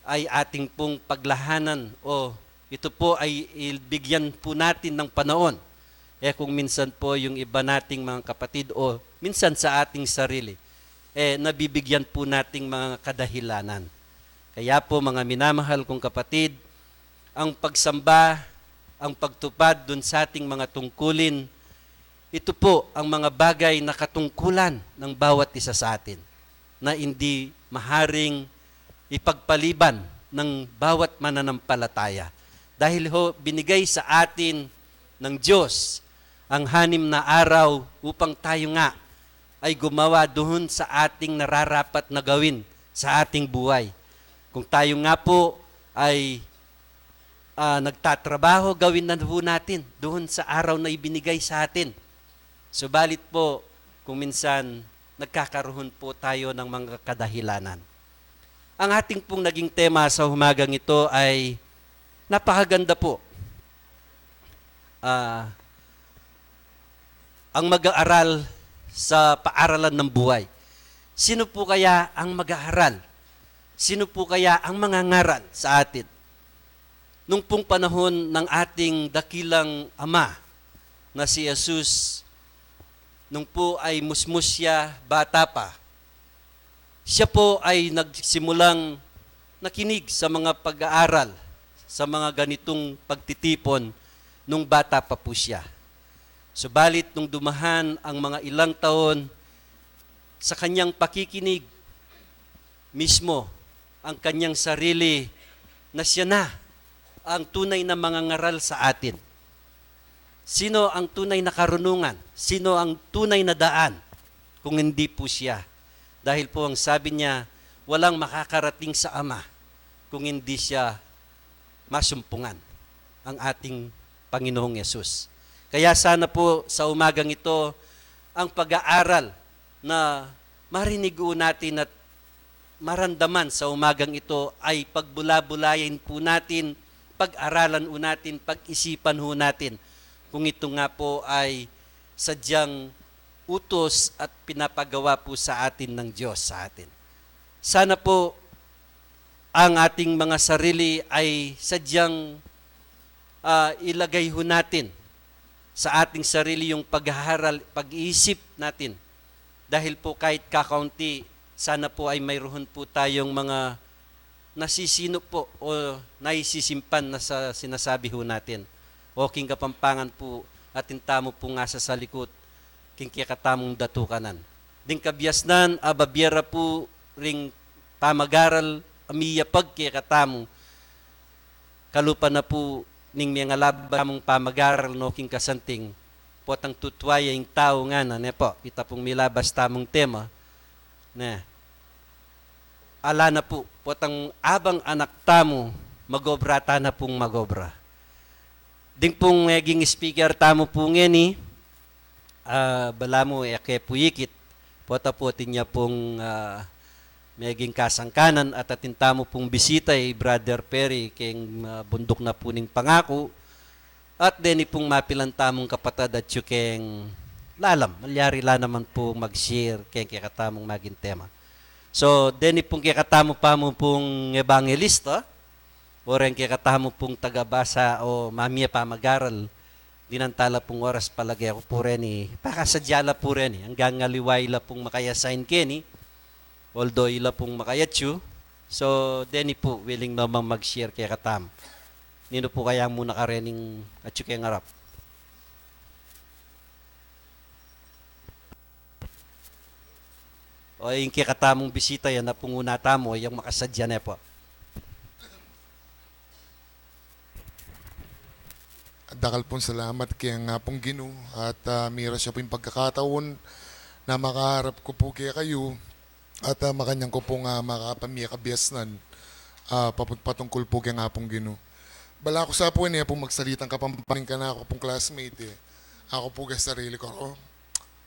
ay ating pong paglahanan o ito po ay ibigyan po natin ng panahon. Eh, kung minsan po yung iba nating mga kapatid o minsan sa ating sarili, eh, nabibigyan po nating mga kadahilanan. Kaya po, mga minamahal kong kapatid, ang pagsamba, ang pagtupad dun sa ating mga tungkulin, ito po ang mga bagay na katungkulan ng bawat isa sa atin na hindi maharing ipagpaliban ng bawat mananampalataya. Dahil ho, binigay sa atin ng Diyos ang hanim na araw upang tayo nga ay gumawa doon sa ating nararapat na gawin sa ating buhay. Kung tayo nga po ay, ah, nagtatrabaho, gawin na po natin doon sa araw na ibinigay sa atin. Subalit po, kung minsan nagkakaroon po tayo ng mga kadahilanan. Ang ating pong naging tema sa umagang ito ay napakaganda po. Ah, ang mag-aaral sa paaralan ng buhay. Sino po kaya ang mag-aaral? Sino po kaya ang mangangaral sa atin? Nung pong panahon ng ating dakilang ama na si Jesus, nung po ay musmus siya, bata pa, siya po ay nagsimulang nakinig sa mga pag-aaral, sa mga ganitong pagtitipon nung bata pa po siya. Subalit nung dumahan ang mga ilang taon, sa kanyang pakikinig mismo ang kanyang sarili na siya na ang tunay na mangangaral sa atin. Sino ang tunay na karunungan? Sino ang tunay na daan kung hindi po siya? Dahil po ang sabi niya, walang makakarating sa Ama kung hindi siya masumpungan, ang ating Panginoong Yesus. Kaya sana po sa umagang ito, ang pag-aaral na marinig ho natin at maramdaman sa umagang ito ay pagbula-bulayin po natin, pag-aralan ho natin, pag-isipan ho natin kung ito nga po ay sadyang utos at pinapagawa po sa atin ng Diyos sa atin. Sana po ang ating mga sarili ay sadyang, ah, ilagay ho natin sa ating sarili yung paghaharal, pag-iisip natin. Dahil po kahit kakaunti, sana po ay mayroon po tayong mga nasisino po o naisisimpan na sa sinasabi ho natin. O king Kapampangan po, atin tamu pong asasalikut king kekatamung datukanan. Ding kabiasnan, ababie ra po ring pamagaral a miyapag kekatamu, kalupa na po ning mengalaba tamung pamagaral no king kasanting, potang tutuaya ing tau ngana, ne po, ita pong milabas tamung tema, ne. Ala na po, potang abang anak tamu, magobra ta na pong magobra. Ding pong meging speaker tamu po ngeni, ah, balamu e ke pu ikit, pota pu atin ya pung, ah, meging kasangkanan at atin tamu pung bisita i Brother Perry keng, ah, bunduk na pu ning Pangaku. At deni pung mapilan tamung kapatad atyu keng lalam, malyari la naman pu mag-share keng kekatamung maging tema. So, deni pung kekatamu pamu pung ebangelista, o reng kekatamu pung tagabasa o mamie pamagaral, dinan ta la pung oras, palage ku pu reni, pakasadya la pu reni, anggang aliwa i la pung maka-assign keni, although i la pung makayatyu. So, deni pu, willing naman mag-share kekatamu. Ninu pu kaya muna karening atyu keng arap? O, ing kekatamung bisita, yan na pung una tamu, yang makasadya ne po. Dakal pung salamat keng Apung Ginu at, ah, miras ya pu ing pagkakataun na makaharap ku pu kekayu at, ah, makanyan ku pung, ah, makapamie kabiasnan, ah, papu-, patungkul pu keng Apung Ginu. Bala ku sa pu ini ya pung magsalitang Kapampangan kanaku pung classmate, e. Aku pu keng sarili ku, o,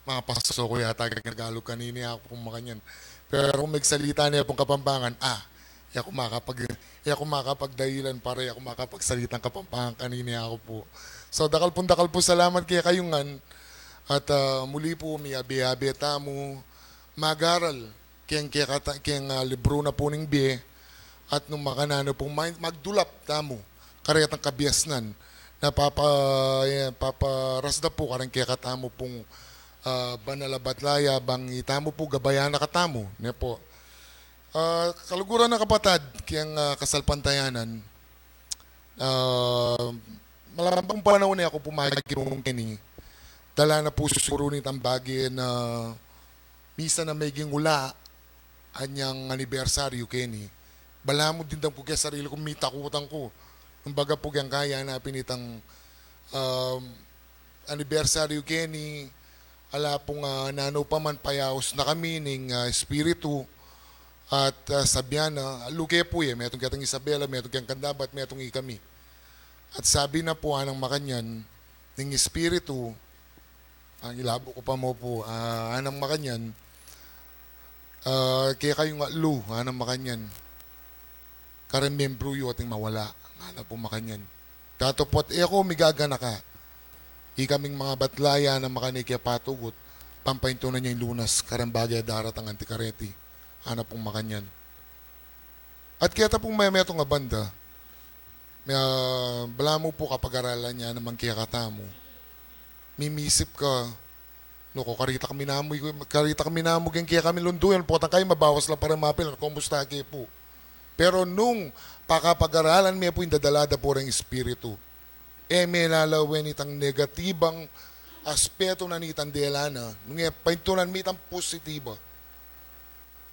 mapaso ku yata keng Tagalog kanini aku pung makanyan. Pero kung megsalita ne pung Kapampangan, ah, e ku makapag-, e ku makapagdahilan para e ku makapagsalitang Kapampangan kanini aku pu. So, dakal pung dakal pung salamat kekayu ngan. At, ah, muli pu, miyabe-yabe tamu magaral keng, keng kekata-, keng, ah, libru na pu ning bie, at nung makananu pung ma-, magdulap tamu karetang kabiasnan na papa-, e, paparasda pu kareng kekatamu pung, ah, banal a batlaya, bang itamu pu gabayan na katamu, ne po. Ah, kaluguran a kapatad keng, ah, kasalpantayanan, ah, malambang pung panaun e aku pu magirung keni. Dala na pu siguru nitang bage na misan a meging ula anyang anibersaryu keni. Balamu dimdam ku keng sarili ku, mitakutan ku. Kumbaga pu, keng kaya na pin itang, um, anibersaryu keni, ala pung, ah, nanu pa man, payaus na kami ning, ah, espiritu. At, ah, sabian na, luke pu ya, metung ketang Isabela, metung ketang Candaba, at metung ikami. At sabi na pu, anang makanyan, ning espiritu, ang ilabo ku pa mu pu, ah, anang makanyan, ah, kekayu ngan lu, anang makanyan, kareng membru yu ating mawala, ngana pu makanyan. Datapot e ku migaganaka, ikaming mangabatla ya, anang makanyan, kepatugut, pampaintunan ya ing lunas kareng bage a daratang anti kareti, ana pung makanyan. At keta pung memetung a banda, me-, ah, balamu pu kapag-aralan ya naman kekatamu. Mimisip ka, nuku, karita kami namu, karita kami namu, geng kekami lunduyan, potang kayi mabawas la pa reng mapil, kumusta ke pu? Pero nung pakapag-aralan me pu ing dadala da pu reng espiritu, e me lalawen itang negatibang aspeto na nitang dela na, nung e paintunan me itang positiba.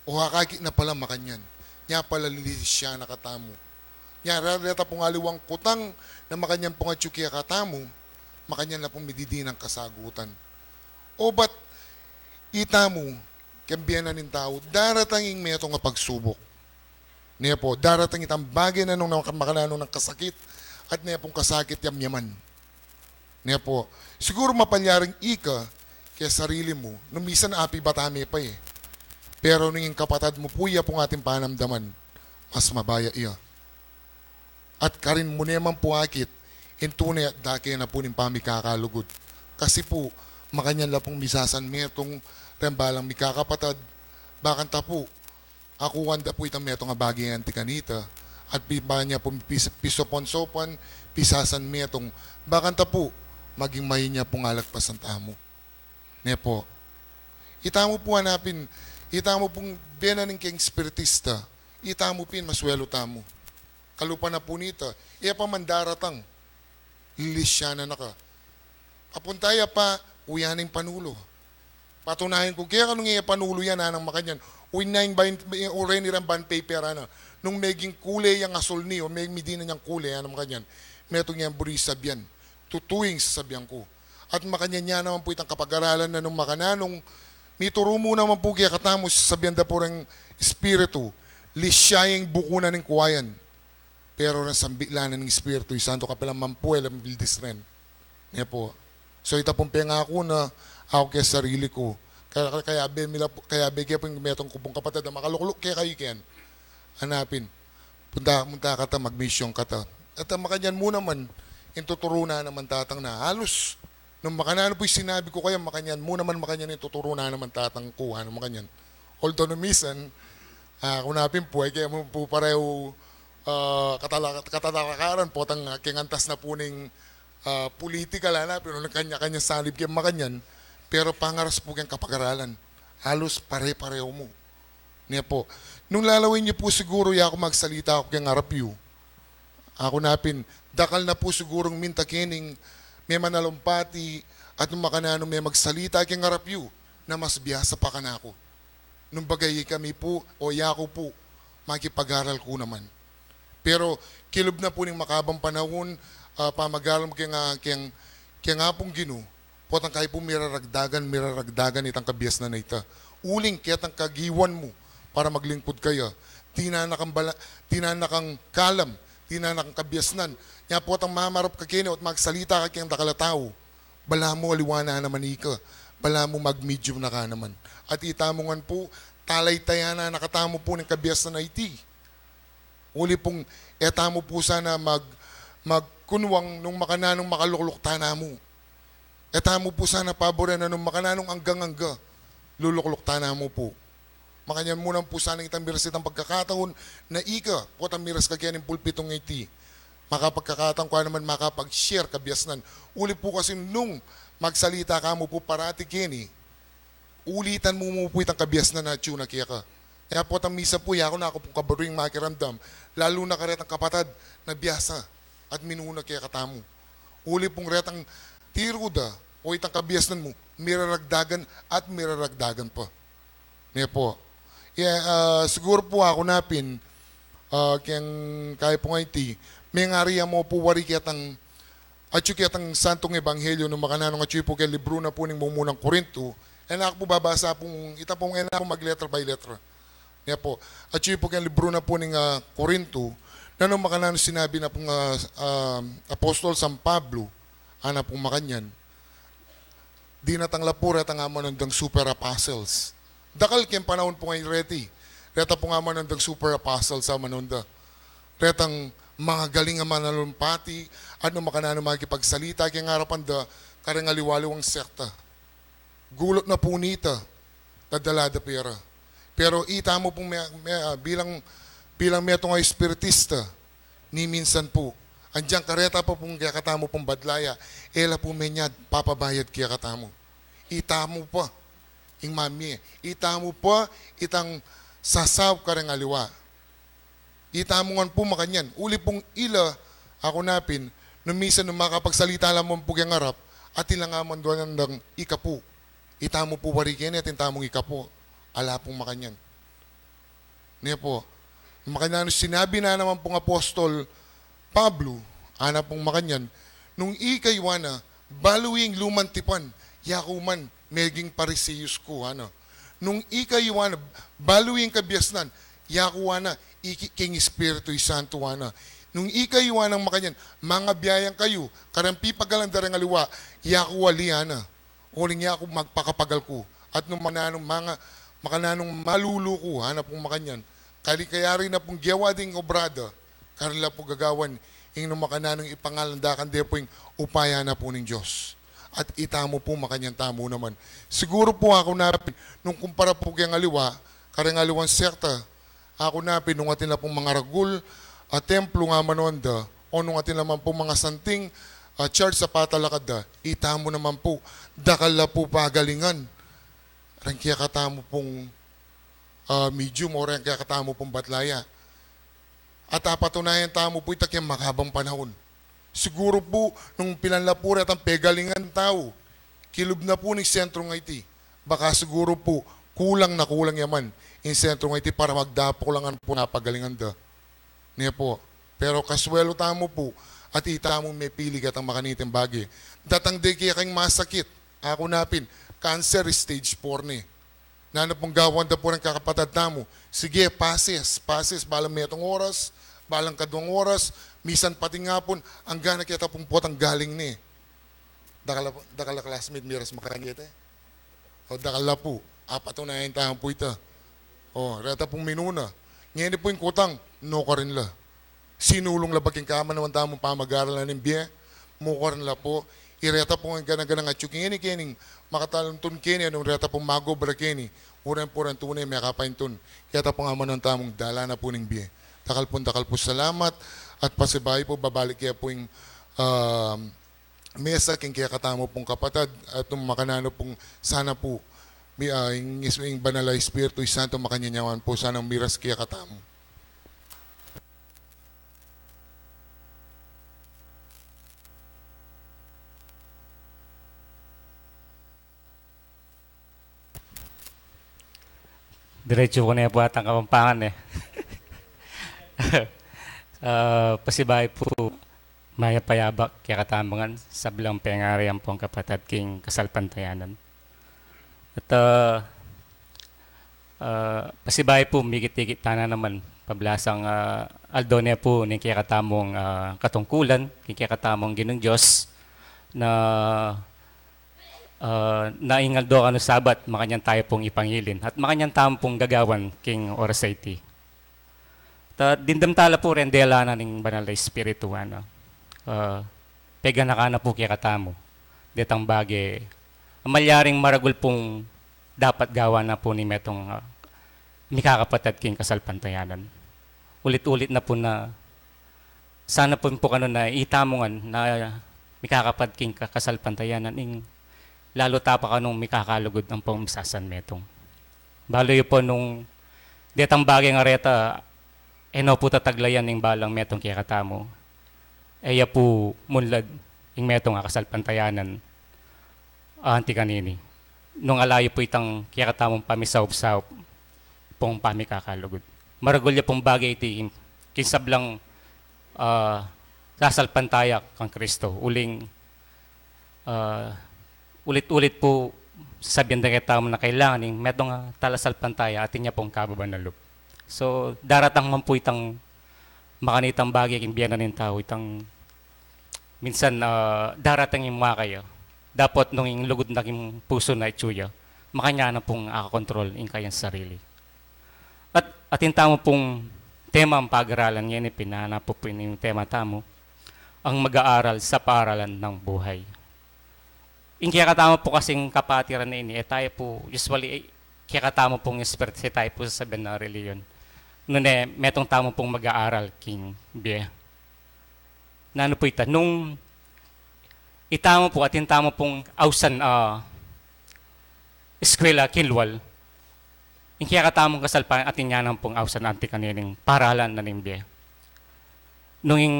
O, akakit na pala makanyan. Nya pala lilisya na katamu. Nya reta pung aliwang kutang na makanyan pung atyu kekatamu, makanyan na pung mididinan kasagutan. O, bat itamu, keng bie na ning tau, daratang ing metung a pagsubuk. Ne pu, daratang itang bage na nung naka-, makananu nang kasakit, at ne pung kasakit yamyaman. Ne pu, siguru mapalyaring ika keng sarili mu, nung misan api bata me pa e. Pero nung ing kapatad mu pu ya pung ating panamdaman, mas mabaya ya. At karin mu ne man pu akit ing tune at dake na pu ning pamikakalugud. Kasi pu, makanyan la pung misasan metung reng balang mikakapatad, bakanta pu, akuan da pu itang metung a bage anti kanita, at pi-, ba nya pu pis-, pisopan-sopan, pisasan metung, bakanta pu, maging mahinang pung alagpasan tamu. Ne pu. Itamu pu, hanapin, itamu pung bie na ning keng espiritista, itamu pin masuelu tamu. Kalupa na pu nita, e pa man daratang, lilisyanan na ka. Papunta ya pa, uyan ing panulu. Patunayan ku keka nung e panulu yan, anang makanyan. Uy na ing bain, uray ni rang bond paper, ana. Nung meging kule yang asul ni, o me-, midinan yang kule, anang makanyan. Metung yang buri sabian. Tutu ing sasabian ku. At makanyan ya naman pu itang kapag-aralan na nung makananu nung mituru mu naman pu kekatamu, sasabian da pu reng espiritu, lisya yang buku na ning kuayan. Pero reng sambit la na ning Espiritu Santo, kapilan man pu e la mabildis ren. Ne pu. So, ita pung pengaku na aku keng sarili ku. Kaya, kaya be mi la pu, kaya be ke pu ing metung ku pung kapatad a makalukluk kekayu ken. Hanapin. Punta, munta kata, magmisyun kata. At, ah, makanyan mu naman, ing tuturu na naman tatang na. Halos, nung makananu pu ing sinabi ku kaya, makanyan mu naman, makanyan ing tuturu na naman tatang ku, anang makanyan. Although nung misan, ah, aku na pin pu, e kaya mu pu parehu, ah, katala-, katalakaran, potang, ah, keng antas na pu ning, ah, political, ana, pero nung kanya-kanya salib keng makanyan, pero pangaras pu keng kapag-aralan. Halos pare-parehu mu. Ne pu. Nung lalawen yu pu siguru, yaku magsalita aku keng arap yu. Aku na pin, dakal na pu sigurung minta kening memanalumpati at nung makananu me magsalita keng arap yu, na mas biasa pa kanaku. Nung bagay kami pu, o yaku pu, makipag-aral ku naman. Pero kilub na pu ning makabang panaun, ah, pamag-aral mu keng, ah, keng, keng Apung Ginu, potang kayi pu miraragdagan, miraragdagan itang kabiasnan a ita. Uling ketang kagiwan mu para maglingkud kaya. Dinan na kang bala-, dinan na kang kalam, dinan na kang kabiasnan. Nya potang mamarap ka keni, o magsalita ka keng dakal a tau, balamu aliwa na naman ika, balamu magmedium na ka naman. At itamu ngan pu, talaytayan na na katamu pu ning kabiasnan a iti. Uli pung e tamu pu sana mag-, magkunwang nung makananung makalukluk tana mu. E tamu pu sana paboran a nung makananung anggang-angga, lulukluk tana mu pu. Makanyan mu naman pu sana itang miras itang pagkakataun na ika, potang miras ka keni king pulpitung iti. Makapagkakataun ka naman makapag-share kabiasnan. Uli pu kasi nung magsalita ka mu pu parati keni, ulitan mu mu pu itang kabiasnan a atyu na keka. Kaya potang misa pu, yaku na, aku pung kabarui ing makiramdam, lalu na karetang kapatad na biasa at minuna kekatamu. Uli pung retang tiru da, o itang kabiasnan mu, miraragdagan at miraragdagan pa. Ne pu. Ya, ah, siguru pu aku na pin, ah, keng kayi pu nga iti, mengari ya mu pu wari ketang Atyu ketang Santung Ebanghelyo nung makananu, atyu pu keng libru na pu ning Mumunang Korinto, e na ku pu babasa pung, ita pung e na ku mag-letra by letra. Nia pu, atyu pu keng libru na pu ning, ah, Korinto, nanu makananu sinabi na pung, ah, ah, apostol San Pablo, ana pung makanyan, dinatang la pu retang amanung dang super apostles. Dakal keng panaun pu ngeni reti, reta pung amanung dang super apostles, amanung da retang magagaling a manalumpati, at nung makananu makipagsalita keng arapan da kareng aliwa-liwang sekta. Gulut na pu nita, dadala da pera. Pero itamu pung me, me, ah, bilang, bilang metung a espiritista, ni minsan pu, andiang kareta pa pung kekatamu pung badlaya, e la pu menyad papabayad kekatamu. Itamu pa ing mamie, itamu pa itang sasaup kareng aliwa. Itamu ngan pu makanyan. Uli pung ila, aku na pin, nung minsan nung makapagsalita la man pu keng arap, atin la ngan manduan dang ikapu. Itamu pu wari keni, atin tamung ikapu. Ala pung makanyan. Nia pu, makanyan, sinabi na naman pung apostol Pablo, ana pung makanyan, nung ikayu, ana, balu ing lumang tipan, yaku man, meging Pariseyus ku, ana. Nung ikayu, ana, balu ing kabiasnan, yaku, ana, iki king Espiritu Santo, ana. Nung ikayu, ana, makanyan, mangabiayang kayu kareng pipagalan da reng aliwa, yaku ali, ana. Uling yaku magpakapagal ku. At nung mananung manga, makananung malulu ku, ana pung makanyan, kali kayari na pung gewa ding obra da, karela pu gagawan ing nung makananung ipangalan da kande pu ing upaya na pu ning Dios. At itamu pu makanyan tamu naman. Siguru pu aku na pin, nung kumpara pu keng aliwa, kareng aliwang sekta, aku na pin, nung atin la pung mangaragul a templo ngan manunda, o nung atin la man pung mangasanting a church a patalakad da, itamu naman pu, dakal la pu pagalingan reng kekatamu pung, ah, medium o reng kekatamu pung badlaya. At apatunayan tamu pu ita keng makabang panaun. Siguru pu, nung pilan la pu retang pegalingan tau kilub na pu ning sentrung iti, baka siguru pu, kulang na kulang ya man ing sentrung iti para magdapuk la ngan pu napagalingan da. Nia pu. Pero kasuelu tamu pu, at itamu mepili ketang makaniting bage. Datang de kekeng masakit, aku na pin, cancer stage four ne. Nanu pung gawan da pu reng kakapatad tamu? Sige, pasis, pasis, balang metung oras, balang kaduang oras, misan pati ngapun, anggang keta pung potang galing ne. Dakal a, dakal a classmate, miras makanyan keta. O, dakal la pu, apatunayan tamu pu ita. O, reta pung minuna. Ngeni pu ing kutang, nukarin la. Sinulung la ba king kamanuan tamung pamag-aral ning bie? Mukarin la pu. Ireta pung gana-ganang atyu keni, keni, makatalintun keni, nung reta pung mag-obra keni, uring pu reng tune mekapaintun keta pung amanuan tamung dalan na pu ning bie. Dakal pung dakal pung salamat, at pasibayu pu, babalik ke pu ing, ah, mesa king kekatamu pung kapatad, at nung makananu pung sana pu, mi-, ah, ing, ing Banal a Espiritu Santo makanyan ya man pu sanang miras kekatamu. Diretsu ku ne pu atang Kapampangan e. Ah, pasibayu pu, mayap a yabak kekatamu ngan, sablang pengari ampong kapatad king kasalpantayanan. At, ah, ah, pasibayu pu, mikit-ikit tana naman, pablasang, ah, aldo ne pu ning kekatamung, ah, katungkulan, king kekatamung Ginung Dios, na, ah, na ing aldo kanu Sabat, makanyan tamu pung ipangilin, at makanyan tamu pung gagawan king oras a iti. Ta, dimdam tala pu reng dela na ning Banal a Espiritu, ana. Ah, peganakan na pu kekatamu detang bage a malyaring maragul pung dapat gawan na pu ning metung, ah, mikakapatad king kasalpantayanan. Ulit-ulit na pu na, sana pu, pu kanu na itamu ngan na mikakapatad king ka-, kasalpantayanan, ing lalu ta pa kanung mikakalugud ampong misasanmetung. Balu yu pu nung detang bage a reta, e no pu tataglayan ing balang metung kekatamu, e ya pu munlad ing metung a kasalpantayanan, ah, anti kanini. Nung ala yu pu itang kekatamung pamisaup-saup pung pamikakalugud. Maragul ya pung bage iti king, king sablang, ah, dasalpantaya kang Kristo. Uling, ah, ulit-ulit pu sasabian da ketamu na kailangan ing metung a talasalpantaya atin ya pung kababan a lub. So, daratang man pu itang makanitang bage king bie na ning tau, itang minsan, ah, daratang ing makaya. Dapot nung ing lugud na king pusu na itsu ya, makanyan na pung akakontrol ing kayang sarili. At atin tamu pung tema ing pag-aralan ngeni, pinana pu pu ing tema tamu, ang mag-aaral sa paaralan ng buhay. Ing kekatamu pu kasing kapatiran na ini, e tayu pu, usually, e, kekatamu pung espiritu, e tayu pu sasabian na relihiyon. Nune, metung tamu pung mag-aaral king bie. Nanu pu ita, nung itamu pu, atin tamu pung ausan, ah, eskwela king lual, ing kekatamung kasalpantayanan atin ya nang pung ausan anti kanining paralan na ning bie. Nung ing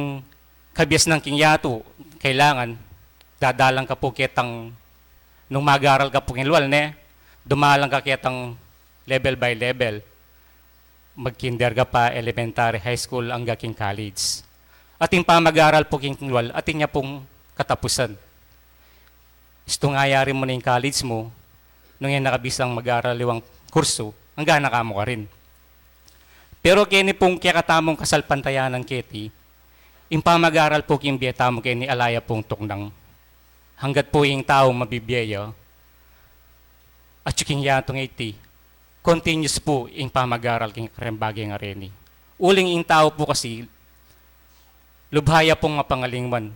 kabiasnan king yatu, kailangan, dadalan ka pu ketang, nung mag-aral ka pu king lual, ne, dumalan ka ketang level by level. Mag-kinder ka pa, elementary, high school, angga king college. At ing pamag-aral pu king lual, atin ya pung katapusan. Istung ayari mu na ing college mu, nung e na ka bisang mag-aral liwang kursu, angga na ka mu karin. Pero keni pung kekatamung kasalpantayanan keti, ing pamag-aral pu king bie tamu keni ala ya pung tuknang. Hanggat pu ing tau mabibie ya, atyu king yatung iti, continuous pu ing pamag-aral king kareng bage a reni. Uling ing tau pu kasi, lubha ya pung mapangalingwan.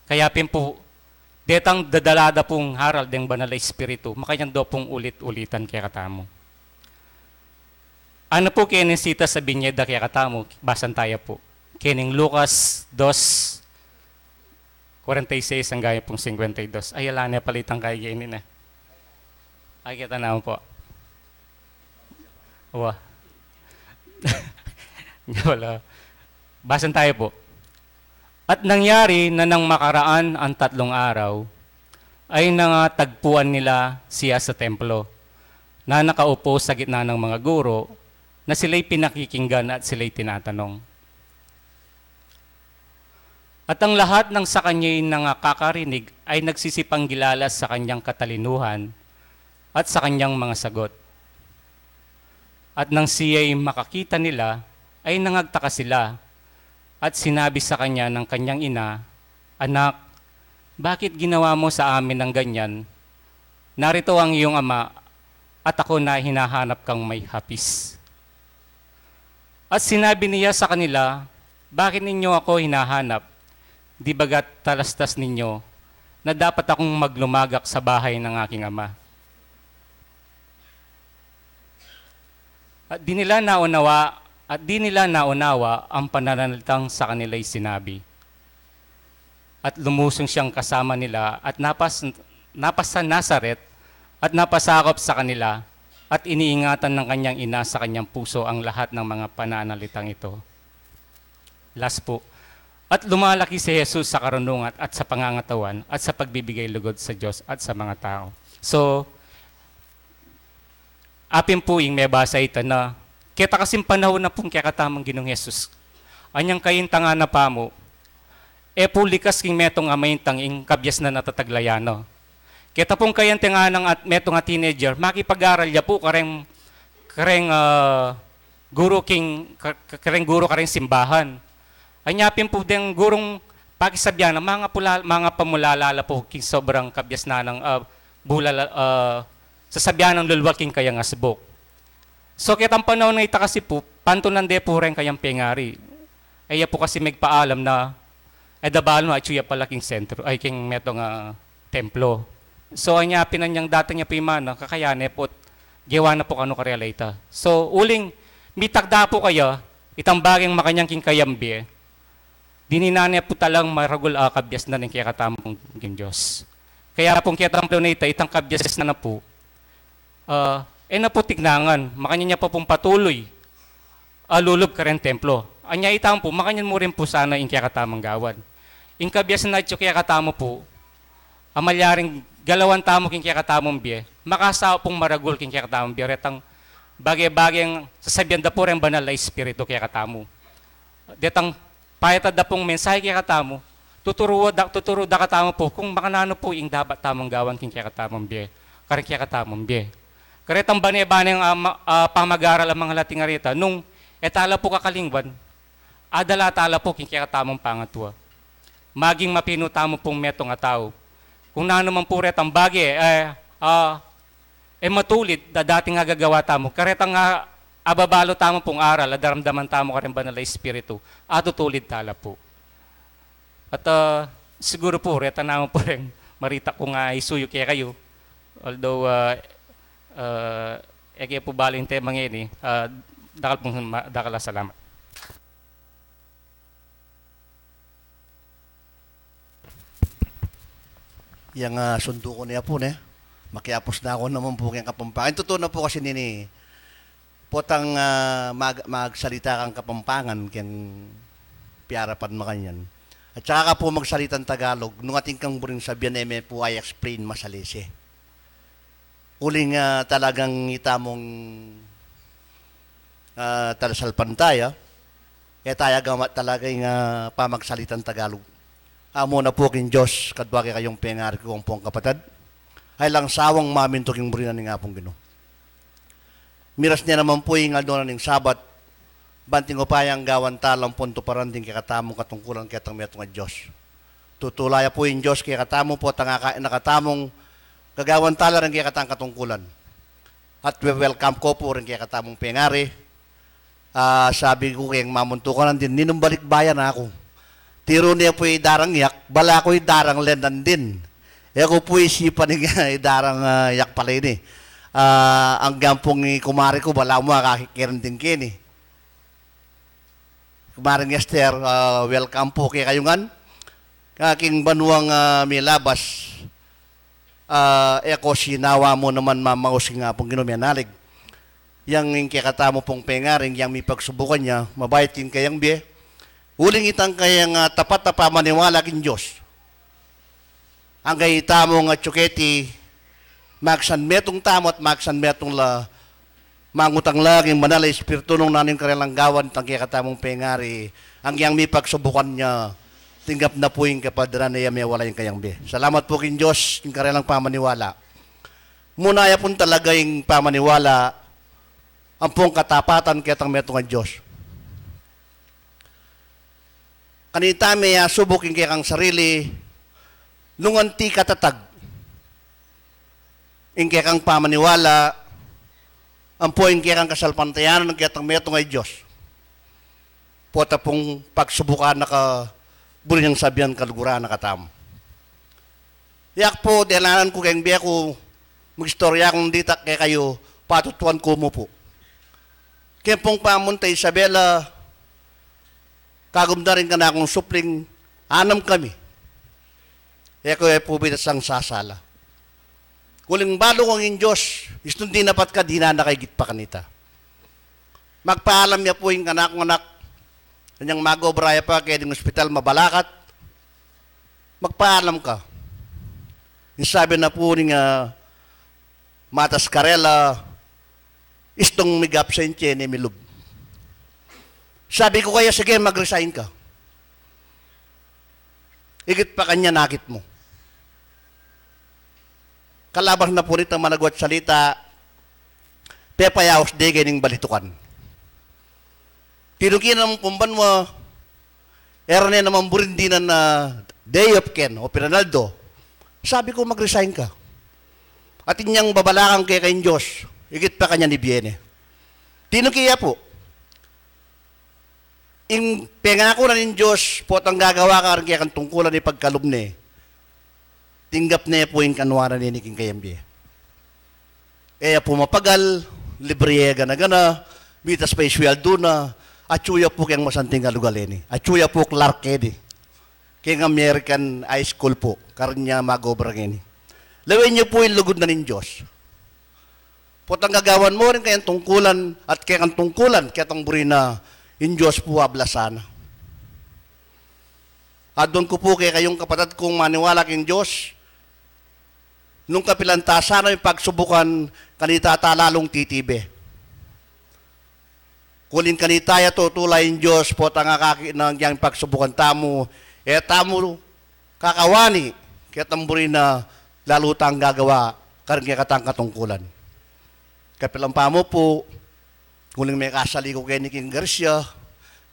Kaya pin pu, detang dadala da pung aral deng Banal a Espiritu, makanyan da pung ulit-ulitan kekatamu. Anu pu keni ing sitas a binye da kekatamu, basan taya pu. Kening Lucas dos, kwarenta y seis angga pung singkwenta y dos. Ay, ala ne pala itang kaya ini na. Ay, kita na pu. Wa. Nga pala. Basan taya pu. At nangyari na nang makaraan ang tatlong araw, ay nangatagpuan nila siya sa templo, na nakaupo sa gitna ng mga guro, na sila'y pinakikinggan at sila'y tinatanong. At ang lahat ng sa kanya'y nangakakarinig ay nagsisipanggilala sa kanyang katalinuhan at sa kanyang mga sagot. At nang siya'y makakita nila, ay nangagtaka sila, at sinabi sa kanya ng kanyang ina, "Anak, bakit ginawa mo sa amin ng ganyan? Narito ang iyong ama, at ako na hinahanap kang may hapis." At sinabi niya sa kanila, "Bakit ninyo ako hinahanap? Di baga't talastas ninyo na dapat akong maglumagak sa bahay ng aking ama?" At di nila naunawa, at di nila naunawa ang pananalitang sa kanila'y sinabi. At lumusong siyang kasama nila at napas-, napasa Nazaret at napasakop sa kanila, at iniingatan ng kanyang ina sa kanyang puso ang lahat ng mga pananalitang ito. Last po. At lumalaki si Jesus sa karunungan at sa pangangatawan at sa pagbibigay lugod sa Diyos at sa mga tao. So, apin po ing mebasa ita na, keta kasing panahun na pung kekatamung Ginung Jesus. Anyang kaintangan na pamu, e po likas king metung a maintang ing kabiasnan a tataglayan na. Keta pung kaintangan at metung a teenager, makipag-aral ya po kareng, kareng, ah, guru king, ka-, ka-, kareng guru kareng simbahan. Anya pin po deng gurung pakisabian na manga pula-, manga pamulala la po king sobrang kabiasnan nang, ah, bulala, ah, sasabian nang lulwal king kayang asbuk. So, ketang panahun na ita kasi po, pantunan de po reng kayang pengari. E ya po kasi megpaalam na, e da balu na atyu ya pala king sentro, ay, king metung a templo. So, anya pin anyang datang ya po ing mana, kakaya ne po't gewa na po kanu karela ita. So, uling mitakda po kaya, itang bageng makanyan king kayang bie, dininan ne po talang maragul a kabiasnan ing kekatamung Ginu Dios. Kaya pung ketang panahun na ita, itang kabiasnan na po, ah, e na po tignangan, makanyan ya pa pung patuloy a lulub kareng templo. Anya ita mu po, makanyan mu rin po sana ing kekatamung gawan. Ing kabiasnan a atyu kekatamu po, a malyaring galawan tamu king kekatamung bie, makasaup pung maragul king kekatamung bie, retang bage-bageng sasabian da po reng Banal a Espiritu kekatamu. Detang payatad da pung mensahe kekatamu, tuturu da, tuturu da katamu pu kung makananu pu ing dapat tamung gawan king kekatamung bie, karing kekatamung bie. Karetang bane-baneng, ah, ma-, ah, pamag-aral a mangalati ngarita, nung e tala pu kakalingwan, adala tala pu king kekatamung pangatua. Maging mapinu tamu pung metung a tau. Kung nanu man pu retang bage, e, ah, e matulid a dating agagawa tamu, karetang, ah, ababalu tamu pung aral a daramdaman tamu karing Banal a Espiritu, atutulid tala pu. At, ah, siguru pu, reta namu pu ring marita kung, ah, isuyu kekayu. Although, ah, ah, e ke pu balu ing tema ngeni, ah, dakal pung ma-, dakal a salamat. Yang, ah, sundu ku ne pu, ne? Makiapus na ku naman pu keng Kapampangan. Tutu na pu kasi nini, potang, ah, mag-, magsalita kang Kapampangan, keng piarapan makanyan. At saka ka pu magsalitang Tagalog, nung atin kang buring sabian, e me pu i-explain masalese. Uling, ah, talagang itamung, ah, talasalpantaya, e taya gamat talaga ing, ah, pamagsalitang Tagalog. Amu na pu king Dios, kadwa kekayung pengari ku ampong kapatad, a alang sawang mamintu king buri na ning Apung Ginu. Miras ne naman pu ing aldo na ning Sabat, banting upayang gawan tala ampong tuparan ding kekatamung katungkulan ketang metung a Dios. Tutula ya pu ing Dios kekatamu potang akain na katamung gagawan tala ring kekatang katungkulan. At we-welcome ku pu ring kekatamung pengari. Ah, sabi ku keng mamuntukan nandin, ninung balikbayan na ku. Tiru ne pu idarang yak, bala ku idarang len nandin. E ku pu isipan ing idarang, ah, yak pala ini. Ah, anggang pung i kumari ku, bala mu akakit ke nandin keni. Kumaring Esther, ah, welcome pu kekayu ngan. Kaking banuang, ah, milabas, ah, e ku sinawa mu naman mamaus king Apung Ginu menalig. Yang ing kekatamu pung pengari, yang mipagsubukan ya, mabait ing kayang bie. Uling itang kayang, ah, tapat a pamaniwala king Dios. Angga itamu nga atiu keti, magsanmetung tamu at magsanmetung la, mangutang la king Banal a Espiritu nung nanu ing karelang gawan itang kekatamung pengari, angga yang mipagsubukan ya, tinggap na pu ing kapadaran na ya mewala ing kayang bie. Salamat pu king Dios, king karelang pamaniwala. Muna ya pun talaga ing pamaniwala, ampong katapatan ketang metung a Dios. Kanita me asubuk ing kekang sarili, nung anti katatag ing kekang pamaniwala, ampo ing kekang kasalpantayanan ketang metung a Dios. Pota pung pagsubukan na ka buri nang sabian kaluguran na katamu. Yak pu, delanan ku keng bie ku, magistorya kung ditak kekayu, patutuan ku mu pu. Keng pung pamunta Isabela, kagum da ring kanakung supling, anam kami. E ku e pu bitasang sasala. Uling balu kung ing Dios, istung dinapat ka, dinan na ka igit pa kanita. Magpaalam ya pu ing kanakung anak, kanyang magobra ya pa keng ospital, mabalakat. Magpaalam ka. Ing sabi na pu ning, ah, matas karela, istung mig-absent ya ini milub. Sabi ku kaya, sige, mag-resign ka. Igit pa kanyan akit mu. Kalabas na pu nita managwat salita, pepayaus de kening balitukan. Tinuki na naman pung banua, e ra ne naman buring dinan a day off ken o pinanaldo. Sabi ku, mag-resign ka. Atin yang babalakan ke keng Dios, igit pa kanyan ibie ne. Tinuki ya pu. Ing pengaku na ning Dios, potang gagawa ka karing kekang tungkulan, ipagkalub ne. Tinggap ne pu ing kanwanan ini king kayang bie. E ya pu mapagal, libre ya gana-gana, mitas pa ing sueldu na, atyu ya pu keng masanting a lugal ini. Atyu ya pu clerk ini. Keng American High School pu, karin ya mag-obra ngeni. Lawen yu pu ing lugud na ning Dios. Potang gagawan mu ring kayang tungkulan at kekang tungkulan, ketang buri na ing Dios pu ablasan na. Aduan ku pu kekayung kapatad kung maniwala king Dios, nung kapilan ta sana ing pagsubukan, kanita ta lalung titibe. Uling kanita ya tutula ing Dios, potang akakit na ing pagsubukang tamu, e tamu kakawani, ketang buri na lalu tang gagawa karing kekatang katungkulan. Kapilan pa mu pu, uling mekasali ku keni king Garcia,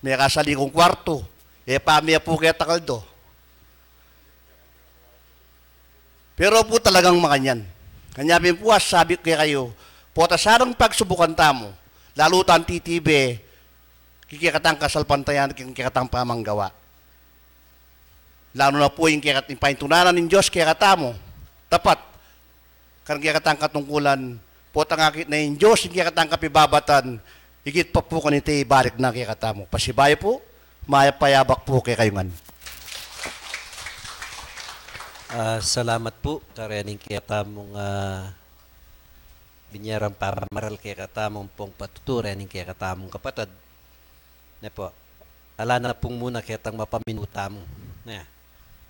mekasali kung kwartu, e pa mi apu keta kaldo. Pero pu talagang makanyan. Kanya pin pu, sabi ku kekayu, pota sarang pagsubukan tamu, lalu tang titibe king kekatang kasalpantayanan, king kekatang pamanggawa. Lalu na pu ing kekat-, ing paintunanan ning Dios kekatamu, tapat karing kekatang katungkulan, potang akit na ing Dios ing kekatang kapibabatan, igit pa pu kanita ibalik na kekatamu. Pasibayu pu, mayap a yabak pu kekayu ngan. Ah, salamat pu, karening kekatamung, ah, binie rang pamaral kekatamu ampong patuturi ning kekatamung kapatad. Ne pu, ala na pung muna ketang mapaminu tamu. Ne.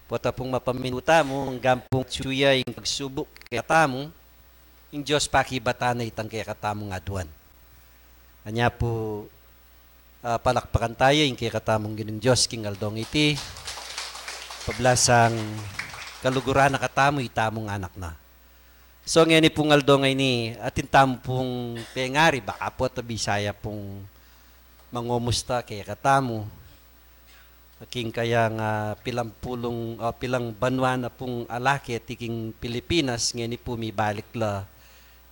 Pota pung mapaminu tamu, anggang pung atyu ya ing pagsubuk kekatamu, ing Dios pakibatan na itang kekatamung aduan. Anya pu, ah, palakpakan taya ing kekatamung Ginung Dios king aldong iti, pablasang kaluguran na katamu itamung anak na. So, ngeni pung aldo ngeni, atin tamu pung pengari, baka pu atin Bisaya pung mangomusta kekatamu. King kayang, ah, pilang pulung, ah, pilang banua na pung ala keti king Pilipinas, ngeni pu mibalik la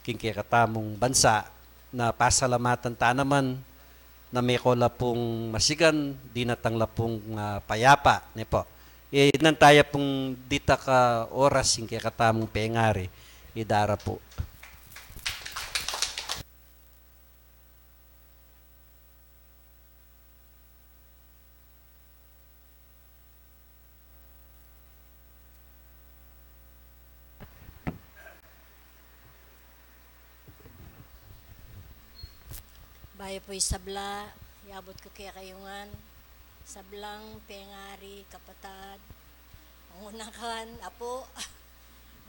king kekatamung bansa, na pasalamatan ta naman, na meko la pung masigan, dinatang la pung, ah, payapa, ne pu. E, inan taya pung ditak a oras ing kekatamung pengari, idara pu. Bayu pu ing sabla, yabut ku kekayu ngan, sablang pengari, kapatad, mangunakan, apu,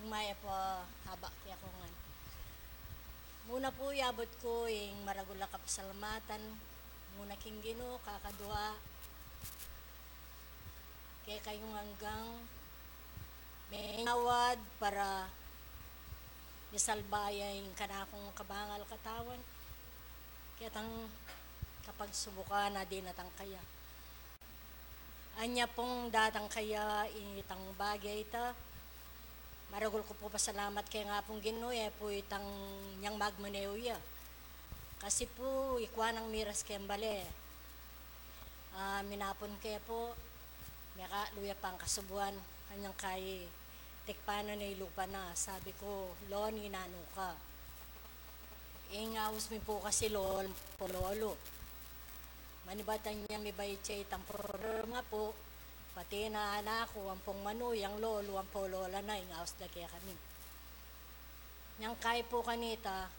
mayap a habak kekongan. Muna pu, yabut ku ing maragul a kapasalamatan, muna king Ginu, kakadua, kekayu ngan anggang mengawad para misalba ya ing kanakung kabangal katawan, ketang kapagsubukan a dinatang kaya. Anya pung datang kaya itang bage ita, maragul ku pu pasalamat keng Apung Ginu, e pu itang nyang magmanew ya. Kasi pu, ikua nang miras keng bale. Ah, minapun ke pu, mekaluya pang kasubuan, anyang kai tikpan na ne ing lupa na, sabi ku, "Lo, ninanu ka?" Ing aus mi pu kasi lolo, lolo. Manibatan yang mibait ya itang program nga pu, pati na anak ku, ampong manu, yang lolo, ampong lola na, ing aus da kekami. Nyang kai pu kanita,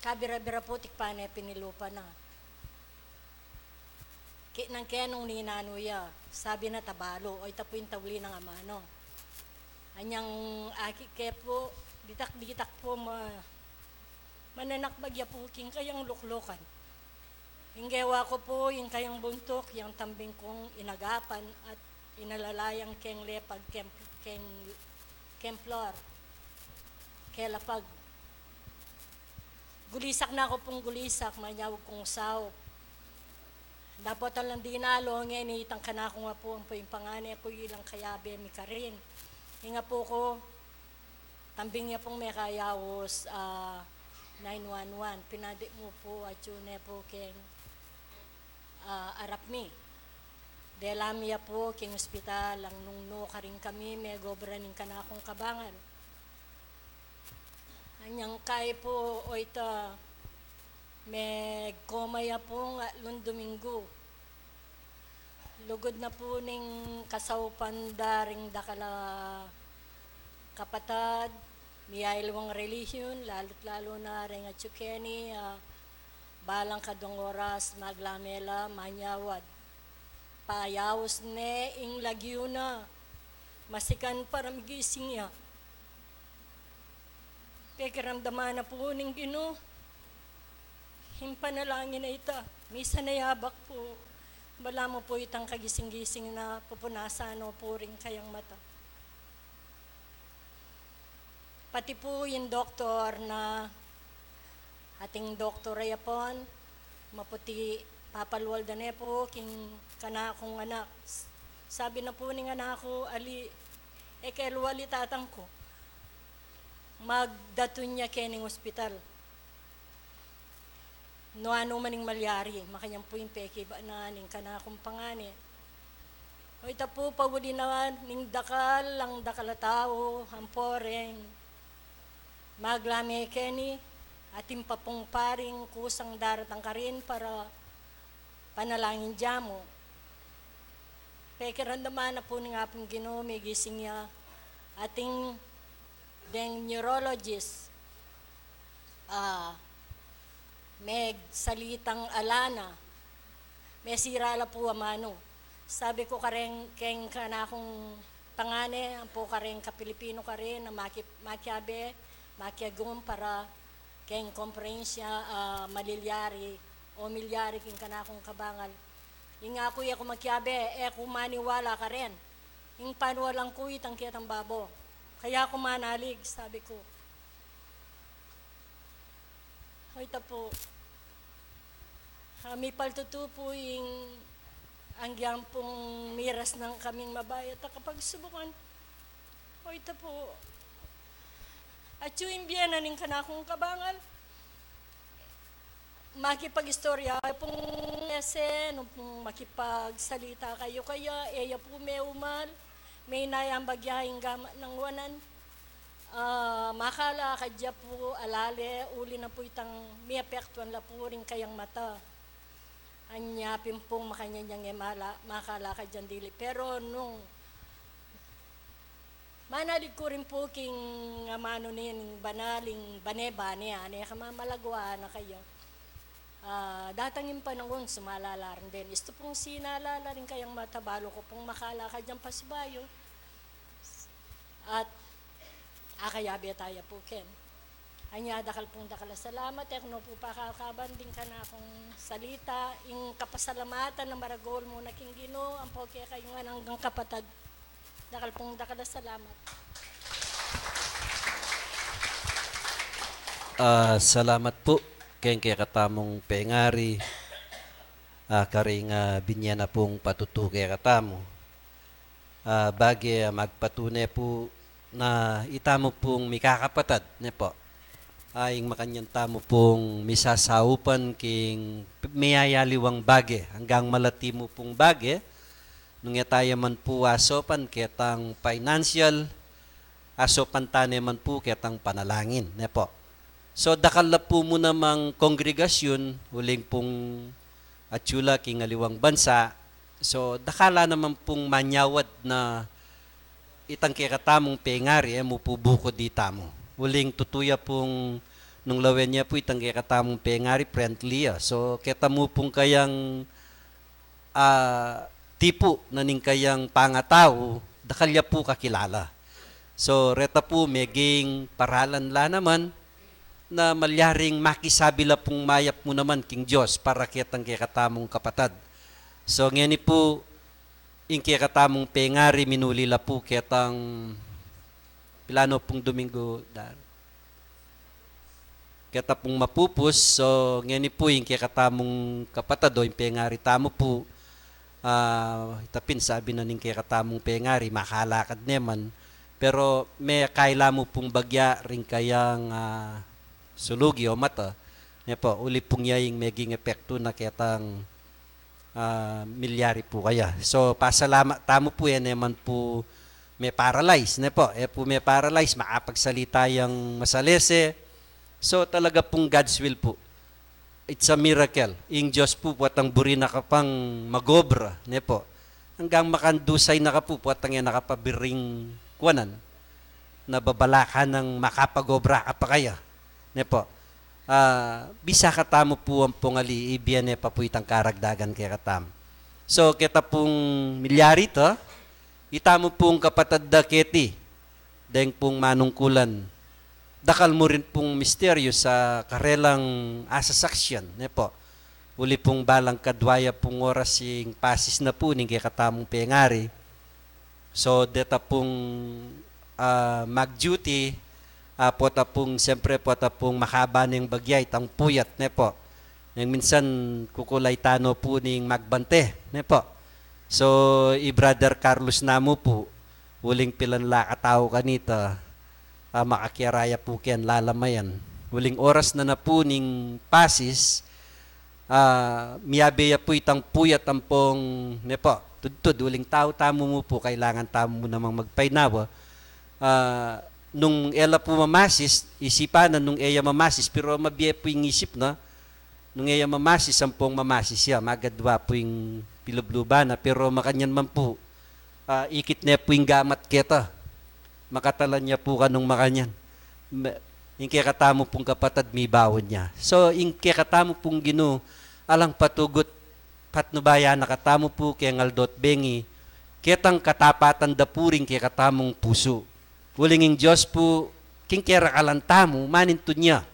kabira-bira pu tikpan ne pin ing lupa na. Ki nang ke nung ninanu ya, sabi na tabalu, o ita pu ing tauli nang amanu. Anyang aki ke pu, ditak-ditak pu ma-, mananakbag ya pu king kayang luklukan. Ing gewa ku pu, ing kayang buntuk, yang tambing kung inagapan at inalalayang keng lepag, keng, keng, keng floor, kelapag. Gulisak na ku pung gulisak, manyawag kung saup. Dapot alang dinalu, ngeni itang kanaku nga pu, ampo ing pangane pu, ilang kayabe mi karin. Ing apu ku, tambing ya pung mekayaus, ah, nine one one. Pinadi mu pu, atyu ne pu keng, ah, arap mi. Dela mi ya pu king ospital, ang nung nu karin kami, megobra ning kanakung kabangan. Anyang kai pu, o ita, megkoma ya pung atlung Dominggu. Lugud na pu ning kasaupan da ring dakal a kapatad, miyaliwang relihiyon, lalu't lalu na ring atyu keni, ah, balang kadwang oras, maglame la, manyawad. Payaus ne ing lagyu na, masikan para migising ya. Pekiramdaman na pu ning Ginu, Ing panalangin a ita, misan a yabak pu, balamu pu itang kagising-gising na pupunasan no pu ring kayang mata. Pati pu ing doktor na ating doktor a Yapon, maputi, papalual da ne pu king kanakung anak. Sabi na pu ning anak ku, "Ali, e ke lual i tatang ku. Magdatun ya ke ning ospital. No anu man ing malyari." Makanyan pu ing pekiba na ning kanakung pangane. O ita pu, pauli na ning dakal, ang dakal a tau, ampo reng maglame keni, atin pa pung paring kusang daratang karin para panalangin ya mu. Pekiramdaman na pu ning Apung Ginu, migising ya, atin deng neurologist, ah, megsalitang ala na, mesira la pu a manu. Sabi ku kareng, keng kanakung pangane, ampo kareng ka-Pilipino karin na maki-, makiabe, makiagum para keng komperensya, ah, malilyari o milyari king kanakung kabangal. Ing aku, e ku makiabe, e ku maniwala karen. Ing paniwalang ku itang ketang babo. Kaya ku manalig, sabi ku. O ita pu, ah, mipaltutu pu ing anggyang pung miras nang kaming mabayat a kapagsubukan. O ita pu, atyu ing bie na ning kanakung kabangal. Makipag-istorya pung ese, nung pung makipagsalita kayu kaya, e ya pu meumal, meinayang bagya ing gamat nang wanan. Ah, makalakad ya pu alale, uli na pu itang miapektuan la pu ring kayang mata. Anya pin pung makanyan yang e mala-, makalakad yang dili. Pero nung manalig ku rin pu king amanu ning banal, ing bane-bane, ane ka mamalaguan na kaya. Ah, datang ing panaun, sumala la rin den. Istu pung sinala la ring kayang mata, balu ku pung makalakad yang pasibayu. At akayabe taya pu ken. Anya, dakal pung dakal a salamat, e ku no pu pakakaban ding kanakung salita, ing kapasalamatan a maragul mu na king Ginu, ampo kekayu ngan anggang kapatad. Dakal pung dakal a salamat. Ah, salamat pu keng kekatamung pengari, ah, karing, ah, binye na pung patutu kekatamu. Ah, bage, ah, magpatune pu na itamu pung mikakapatad, ne pu. Ah, ing makanyan tamu pung misasaupan king miyayaliwang bage, anggang malati mu pung bage, nung e taya man pu asopan ketang financial, asopan ta ne man pu ketang panalangin, ne pu. So, dakal la pu mu namang kongregasyun, uling pung atyu la king aliwang bansa. So, dakal la naman pung manyawad na itang kekatamung pengari, e mu pu bukud itamu. Uling tutu ya pung nung lawen ya pu itang kekatamung pengari, friendly ya. So, keta mu pung kayang, ah, tipu na ning kayang pangatau, dakal ya pu kakilala. So, reta pu meging paralan la naman, na malyaring makisabi la pung mayap mu naman king Dios para ketang kekatamung kapatad. So, ngeni pu, ing kekatamung pengari minuli la pu ketang, pila no pung Domingo, Dan? Keta pung mapupus. So, ngeni pu ing kekatamung kapatad o ing pengari tamu pu, ah, ita pin sabi na ning kekatamung pengari, makalakad ne man. Pero mekaila mu pung bagya ring kayang, ah, sulugi o mata, ne pu, uli pung ya ing meging epektu na ketang, ah, milyari pu kaya. So, pasalamat tamu pu, e ne man pu me-paralyze, ne pu, e pu me-paralyze, makapagsalita yang masalese. So, talaga pung God's will pu. It's a miracle. Ing Dios pu, puwatang buri na ka pang mag-obra, ne pu. Anggang makandusay na ka pu, puwatang e na ka pa biring kuanan, na babalakan nang makapag-obra ka pa kaya, ne pu. Ah, bisa katamu pu ampong ali, ibie ne pa pu itang karagdagan kekatamu. So, keta pung milyari ta, itamu pung kapatad da keti, deng pung manungkulan, dakal mu rin pung misteryu sa karelang asasaksian, ne pu. Uli pung balang kadwa ya pung oras ing pasis na pu ning kekatamung pengari. So, deta pung, ah, mag-duty, ah, pota pung, siyempre, pota pung makaba neng bagya itang puyat, ne pu. Neng minsan, kukulay tano pu ning magbante, ne pu. So, i Brother Carlos namu pu, uling pilan la katau kanita, ah, makakiraya pu ken lalamayan. Uling oras na na pu ning pasis, ah, miyabe ya pu itang puyat ampong, ne pu, tudtud, uling tau tamu mu pu, kailangan tamu mu namang magpainawa. Ah, nung e la pu mamasis, isipan na nung e ya mamasis, pero mabie pu ing isip na, nung e ya mamasis, ampong mamasis ya, magadwa pu ing pilubluban na, pero makanyan man pu, ah, ikit ne pu ing gamat keta. Makatalan ya pu kanung makanyan. Ma-, ing kekatamu pung kapatad, mibawan ya. So, ing kekatamu pung Ginu, alang patugut, patnubayan na katamu pu keng aldo't bengi, ketang katapatan da pu ring kekatamung pusu. Uling ing Dios pu, king kerakalan tamu, manintun ya.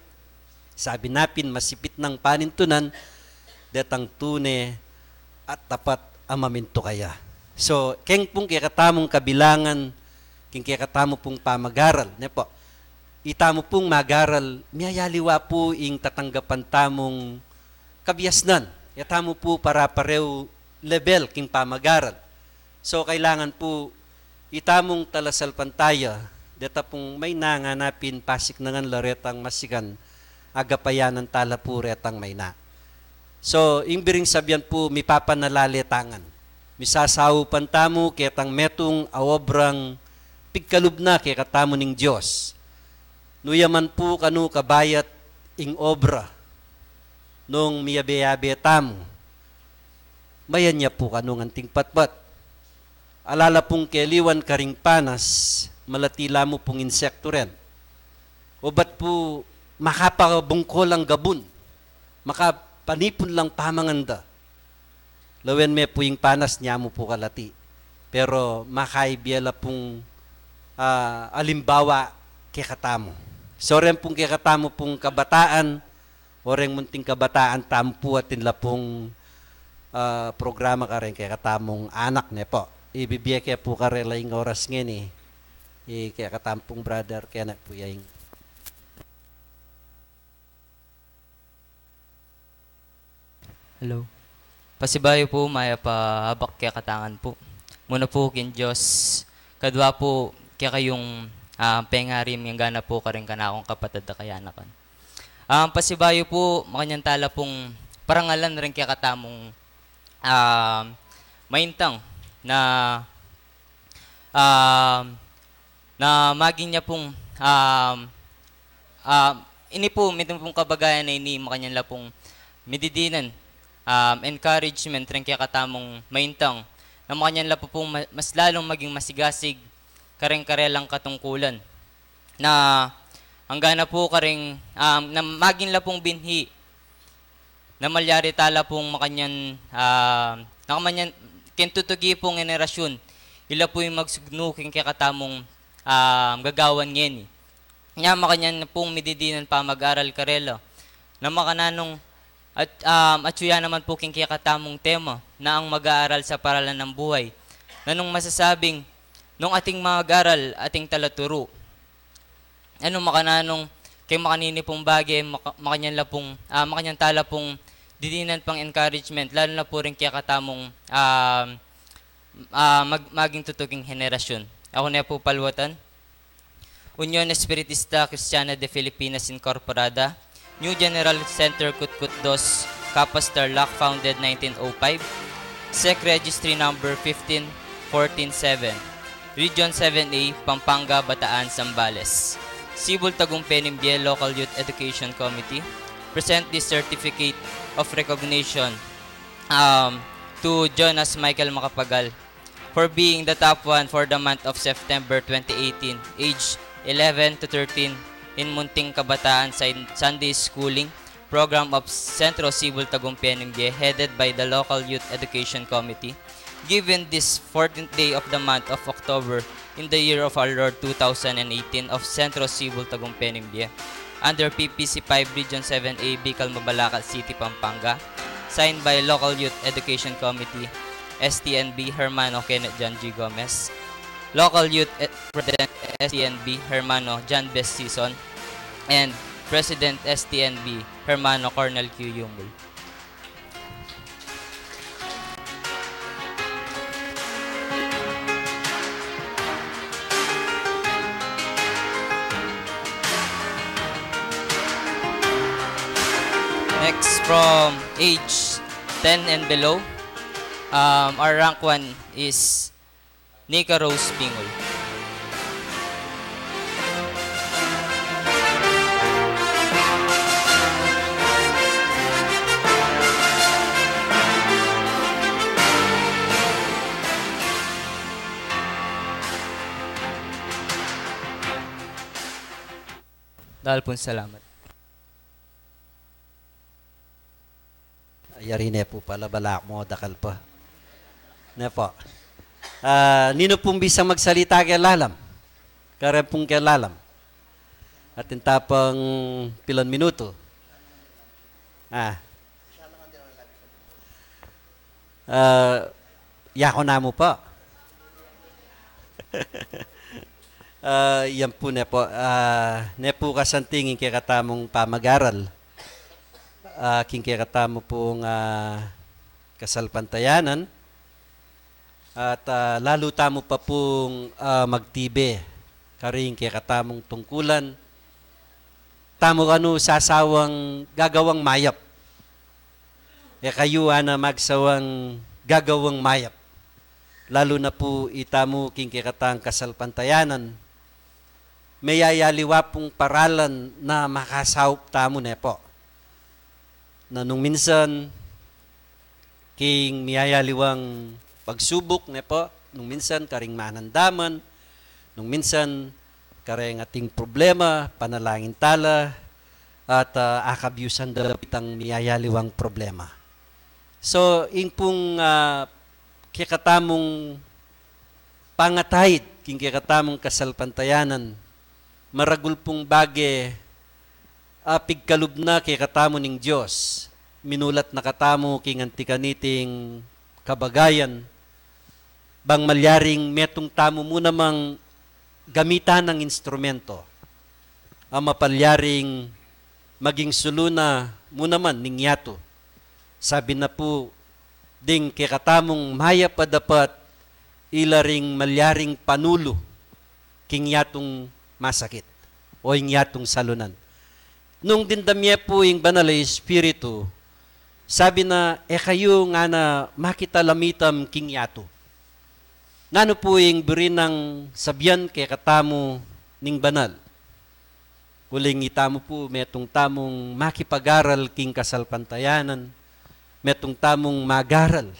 Sabi na pin, masipit nang panintunan detang tune at tapat a mamintu kaya. So, keng pung kekatamung kabilangan, keng kekatamu pung pamagaral, ne pu. Itamu pung magaral, miyayaliwa pu ing tatanggapan tamung kabiasnan. Itamu pu para-pareu level king pamagaral. So, kailangan pu itamung talasalpantaya, deta pung maina ngana pin pasiknangan la retang masikan, agapayanan tala pu retang maina. So, ing biring sabian pu, mipapanalale tangan. Misasaupan tamu ketang metung a obrang pigkalub na kekatamu ning Dios. Nu ya man pu kanu kabayat ing obra, nung miyabe-yabe tamu, mayan ya pu kanu nganting patpat. Ala la pung keliwan karing panas, malati la mu pung insektu ren. Obat pu makapabungkol lang gabun, makapanipun lang pamangan da. Lawen me pu ing panas, nia mu pu kalati. Pero makaibie la pung, ah, alimbawa kekatamu. So, ren pung kekatamu pung kabataan, o reng munting kabataan tamu pu, atin la pung, ah, programa kareng kekatamung anak, ne pu. Ibibie ke pu karela ing oras ngeni, i kekatamu pung brother Kenneth pu ya ing. Hello. Pasibayu pu, mayap a abak kekatangan pu. Muna pu king Dios, kadwa pu kekayung, ah, pengari, anggana pu karing kanakung kapatad a kayanakan. Ah, pasibayu pu, makanyan tala pung parangalan ring kekatamung, ah, maintang na, ah, na maging ya pung, ah, ah, ini pu, midinan pung kabagayan a ini, makanyan la pung mididinan, ah, encouragement ring kekatamung maintang, na makanyan la pu pung ma-, mas lalung maging masigasig kareng karelang katungkulan. Na anggana pu karing, ah, na maging la pung binhi na malyari tala pung makanyan, ah, na makanyan, king tutugi pung henerasyon, ila pu ing magsugnu king kekatamung, ah, gagawan ngeni. Nya makanyan pung mididinan pamag-aral karela, na makananung at, um, atyu ya naman pu king kekatamung tema, na ang mag-aaral sa paralan ng buhay. Nanung masasabing, nung ating mag-aral, ating talaturu. Anu makananung, keng makanini pung bage, maka-, makanyan la pung, ah, makanyan tala pung didinan pang encouragement, lalu na pu ring kekatamung, ah, ah, mag-, maging tutuging henerasyon. Aku ne pu paluatan. Union Espiritista Cristiana de Filipinas Incorporada, New General Center, Kutkutos, Capas, Tarlac, founded nineteen oh five, Sec Registry number fifteen fourteen seven, Region seven A, Pampanga, Bataan, Zambales. Sibul Tagumpay, Nimibe Local Youth Education Committee, present this certificate of recognition, um, to Jonas Michael Macapagal, for being the top one for the month of September twenty eighteen, age eleven to thirteen, in Munting Kabataan Sun-, Sunday Schooling Program of Centro Sibul Tagumpay, Nimibe, headed by the local Youth Education Committee, given this fourteenth day of the month of October in the year of our Lord two thousand and eighteen of Centro Civil Tagumpay, Ningbe, under P P C five Region seven A, Bicol, Mabalacat City, Pampanga. Signed by Local Youth Education Committee, S T N B, Hermano Kenneth John G. Gomez, Local Youth Ed-, President, S T N B, Hermano John Best Sison, and President, S T N B, Hermano Cornel Q. Yumul. Next, from age ten and below, um, our rank one is Nica Rose Pingul. Dahil pong salamat. Yari ne pu pala, bala ku mo dakal pa. Ne pu. Ah, ninu pung bisang magsalita keng lalam? Kare pung keng lalam. Atin ta pang pilan minutu. Ah. Ah, yaku namu pu. Ah, yan pu ne pu. Ah, ne pu kasanting ing kekatamung pamagaral. Ah, king kekatamu pung, ah, kasalpantayanan. At, ah, lalu tamu pa pung, ah, magtibe karing kekatamung tungkulan. Tamu kanu sasawang gagawang mayap. E kayu ana magsawang gagawang mayap. Lalu na pu itamu king kekatang kasalpantayanan. Meyayaliwa pung paralan na makasaup tamu ne pu. Na nung minsan, king miyayaliwang pagsubuk ne pu, nung minsan karing manandaman, nung minsan kareng ating problema, panalangin tala, at, ah, akabyusan da la pu itang miyayaliwang problema. So, ing pung, ah, kekatamung pangataid king kekatamung kasalpantayanan, maragul pung bage, ah, pigkalub na kekatamu ning Dios. Minulat na katamu king anti kaniting kabagayan, bang malyaring metung tamu mu namang gamitan a instrumento a mapalyaring maging sulu na mu naman ning yatu. Sabi na pu, ding kekatamung mayap a dapat, ila ring malyaring panulu king yatung masakit o ing yatung salunan. Nung dimdam ye pu ing Banal a Espiritu, sabi na, e kayu ngana makitalamitam king yatu. Nanu pu ing buri nang sabian kekatamu ning banal? Uling itamu pu, metung tamung makipagaral king kasalpantayanan, metung tamung magaral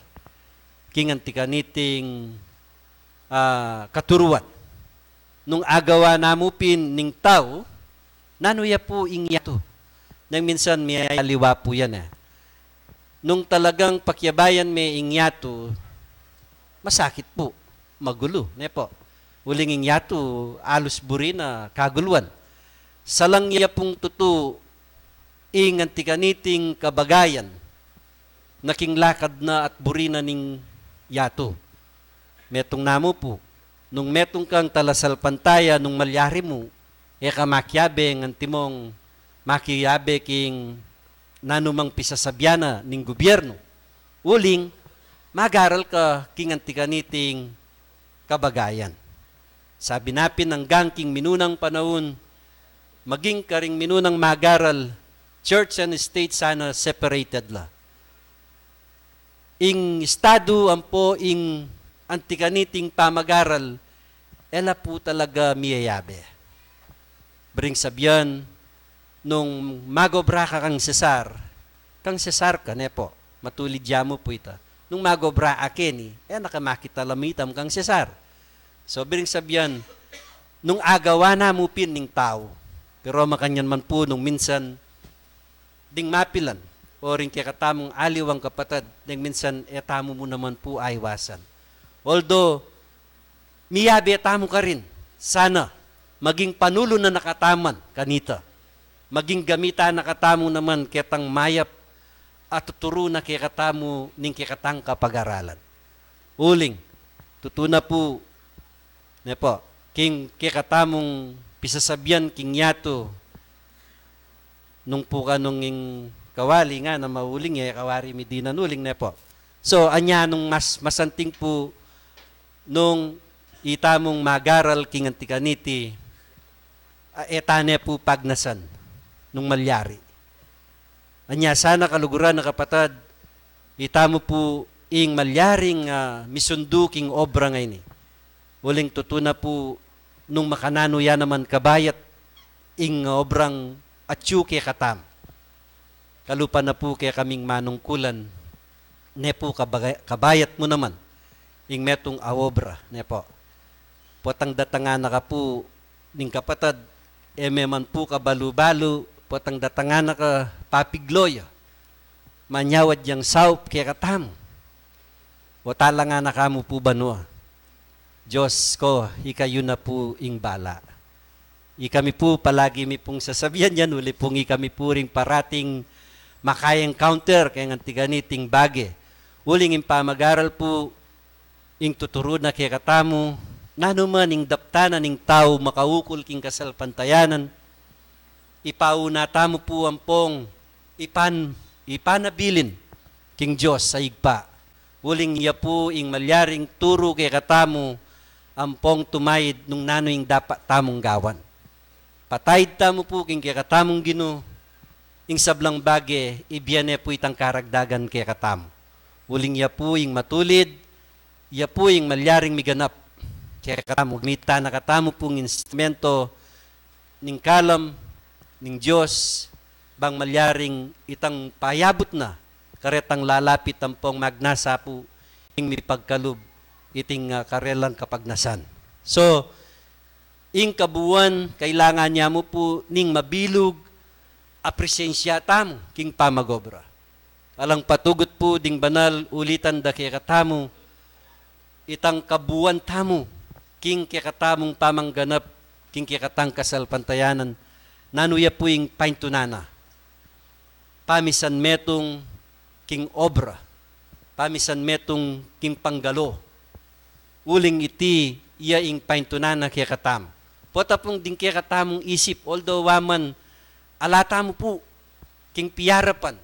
king anti kaniting, ah, katuruan. Nung agawa na mu pin ning tau, nanu ya pu ing yatu? Neng minsan miyayaliwa pu yan, e. Nung talagang pakiabayan me ing yatu, masakit pu, magulu, ne pu. Uling ing yatu, alus buri na kaguluan. Salang ya pung tutu ing anti kaniting kabagayan na king lakad na at buri na ning yatu. Metung na mu pu, nung metung kang talasalpantaya, nung malyari mu, e ka makiabe ing antimong makiabe king nanumang pisasabian na ning gubyernu. Uling, magaral ka king anti kaniting kabagayan. Sabi na pin, anggang king minunang panaun, maging karing minunang magaral, church and state sana separated la. Ing estadu ampo ing anti kaniting pamagaral, e la pu talaga miyayabe. Buri ning sabian, nung magobra ka kang Cesar, kang Cesar ka, ne pu. Matulid ya mu pu ita. Nung magobra ka keni, e na ka makitalamitam kang Cesar. So, buri ning sabian, nung agawa na mu pin ning tau, pero makanyan man pu nung minsan, ding mapilan, o ring kekatamung aliwang kapatad, ding minsan e tamu mu naman pu aiwasan. Although, miyabe tamu karin. Sana maging panulu na na katamu man kanita. Maging gamitan na katamu naman ketang mayap a tuturu na kekatamu ning kekatang kapag-aralan. Uling, tutu na pu, ne pu, king kekatamung pisasabian king yatu, nung pu kanung ing kawali ngana mauling, e kawari mi dinan uling, ne pu. So, anya nung mas masanting pu nung itamung mag-aral king anti kaniti, a, e ta ne pu pagnasan nung malyari. Anya sana kaluguran a kapatad, itamu pu ing malyaring, a, misundu king obra ngeni. Uling tutu na pu nung makananu ya naman kabayat ing obrang atyu kekatamu. Kalupa na pu kekaming manungkulan, ne pu kabaga-, kabayat mu naman ing metung a obra, ne pu. Potang datangan na ka pu ning kapatad, e me man pu kabalu-balu, potang datangan na ka papiglo ya. Manyawad yang saup kekatamu. O talangan na ka mu pu banua. Diyos ko, ikayu na pu ing bala. Ikami pu, palagi mi pung sasabian yan, uli pung ikami pu ring parating maka-encounter keng anti kaniting bage. Uling ing pamag-aral pu, ing tuturu na kekatamu, nanu man ing daptan na ning tau makaukul king kasalpantayanan, ipauna tamu pu ampong ipan-, ipanabilin king Dios a Ibpa. Uling iya pu ing malyaring turu kekatamu ampong tumaid nung nanu ing dapat tamung gawan. Pataid tamu pu king kekatamung Ginu, ing sablang bage, ibie ne pu itang karagdagan kekatamu. Uling iya pu ing matulid, iya pu ing malyaring miganap kekatamu. Gamitan na katamu pung instrumento ning kalam ning Dios, bang malyaring itang payabut na karetang lalapit ampong magnasa pu ing mipagkalub iting, ah, karelang kapagnasan. So, ing kabuan, kailangan ya mu pu ning mabilug a presensya tamu king pamag-obra. Alang patugut pu ding banal ulitan da kekatamu, itang kabuan tamu king kekatamung pamangganap king kekatang kasalpantayanan, nanu ya pu ing paintunan na. Pamisan metung king obra, pamisan metung king panggalo. Uling iti, iya ing paintunan na kekatamu. Pota pung ding kekatamung isip, although wa man ala tamu pu king piyarapan,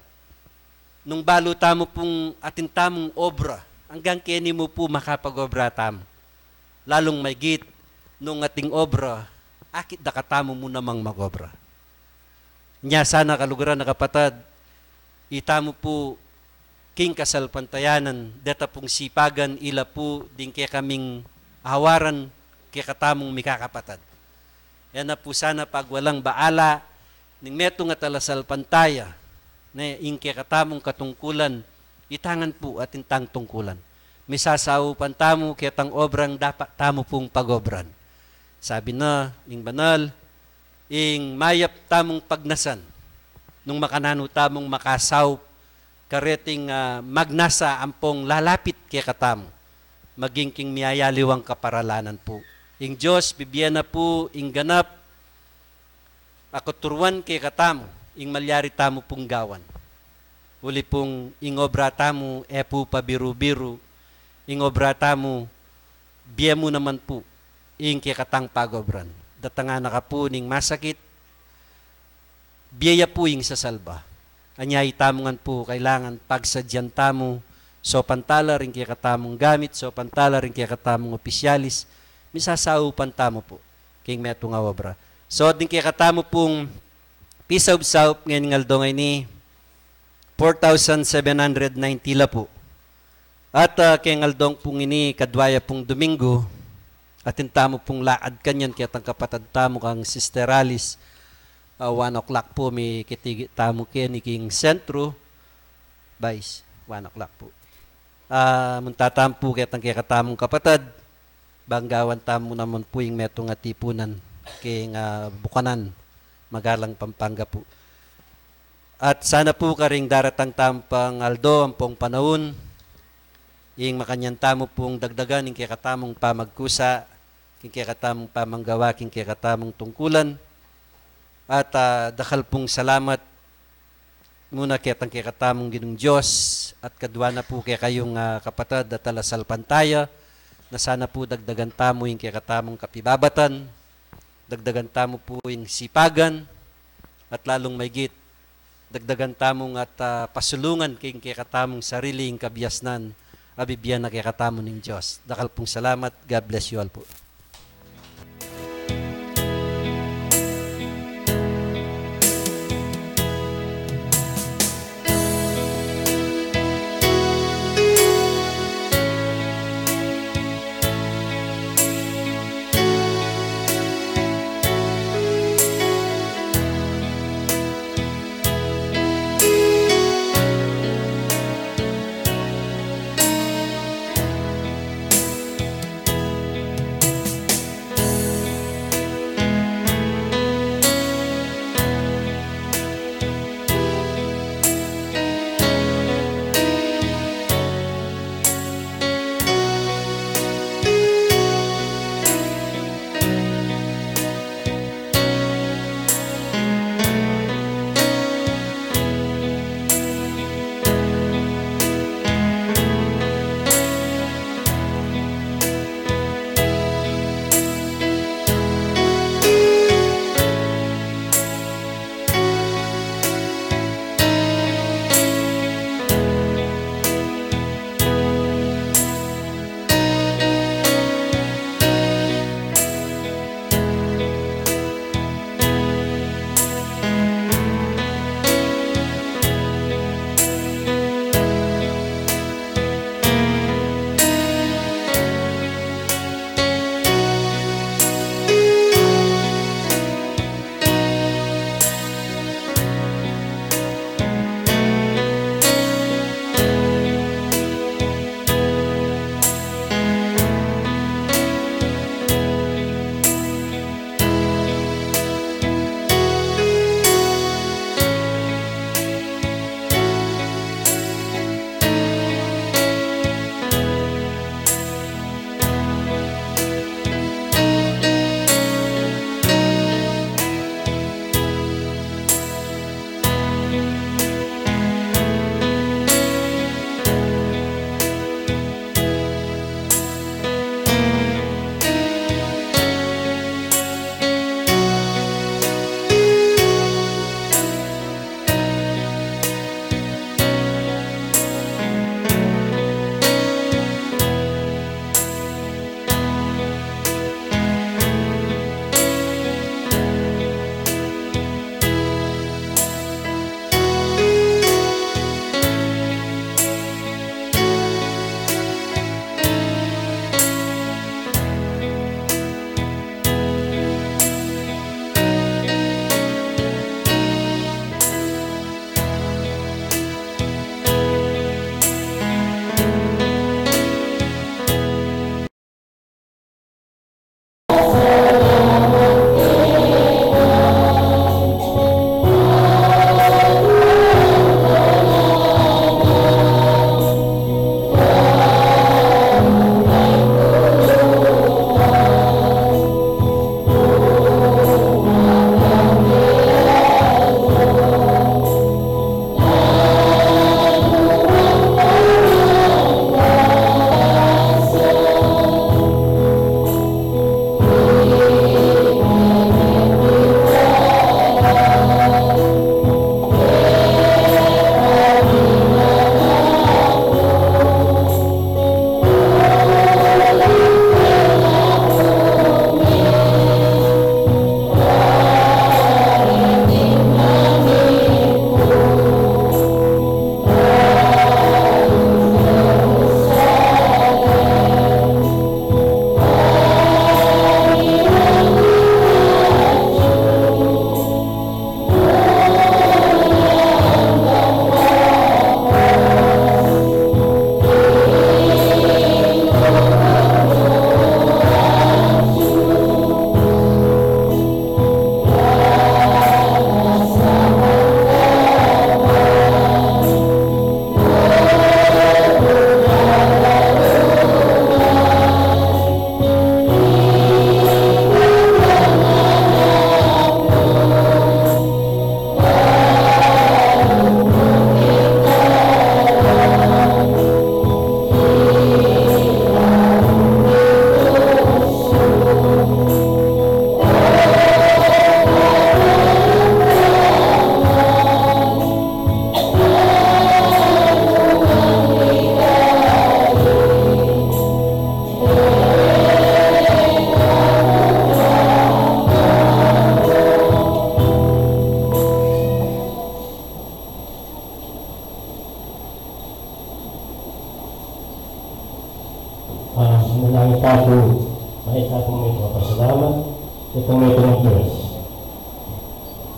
nung balu tamu pung atin tamung obra, anggang keni mu pu makapag-obra tamu. Lalung maigit nung ating obra, akit da katamu mu namang mag-obra. Nya sana kaluguran a kapatad, itamu pu king kasalpantayanan, deta pung sipagan ila pu ding kekaming awaran kekatamung mikakapatad. E na pu sana pagwalang baala ning metung a talasalpantaya, ne, ing kekatamung katungkulan, itangan pu atin tang tungkulan. Misasaupan tamu ketang obrang dapat tamu pung pag-obran. Sabi na ning banal, ing mayap tamung pagnasan, nung makananu tamung makasaup kareting, ah, magnasa ampong lalapit kekatamu, maging king miyayaliwang kaparalanan pu. Ing Dios, bibie na pu ing ganap a kuturuan kekatamu, ing malyari tamu pung gawan. Uli pung ing obra tamu, e pu pabiru-biru, ing obra tamu, bie mu naman pu ing kekatang pag-obran. Datangan na ka pu ning masakit, bie ya pu ing sasalba. Anya itamu ngan pu, kailangan pagsadyan tamu, sopantala ring kekatamung gamit, sopantala ring kekatamung opisyalis, misasaupan tamu pu king metung a obra. So, ding kekatamu pung pisaupsaup ngening aldo ngeni, four thousand seven hundred ninety la pu. At, ah, keng aldong pung ini, kadwa ya pung Domingo, atin tamu pung laad kanyan ketang kapatad tamu kang Sister Alice, ah, one o'clock pu, mikitigi tamu keni king sentro, Vice, one o'clock pu. Ah, munta tamu pu ketang kekatamung kapatad, bang gawan tamu naman pu ing metung a tipunan king, ah, Bukanan, Magalang, Pampanga pu. At sana pu karing daratang tamu pang aldo ampong panaun, ing makanyan tamu pung dagdagan ing kekatamung pamagkusa, king kekatamung pamanggawa, king kekatamung tungkulan. At, ah, dakal pung salamat muna ketang kekatamung Ginung Dios, at kadua na pu kekayung, ah, kapatad at talasalpantaya, na sana pu dagdagan tamu ing kekatamung kapibabatan, dagdagan tamu pu ing sipagan, at lalung maigit, dagdagan tamung at, ah, pasulungan king kekatamung sarili ing kabiasnan a bibie na kekatamu ning Dios. Dakal pung salamat. God bless you all po.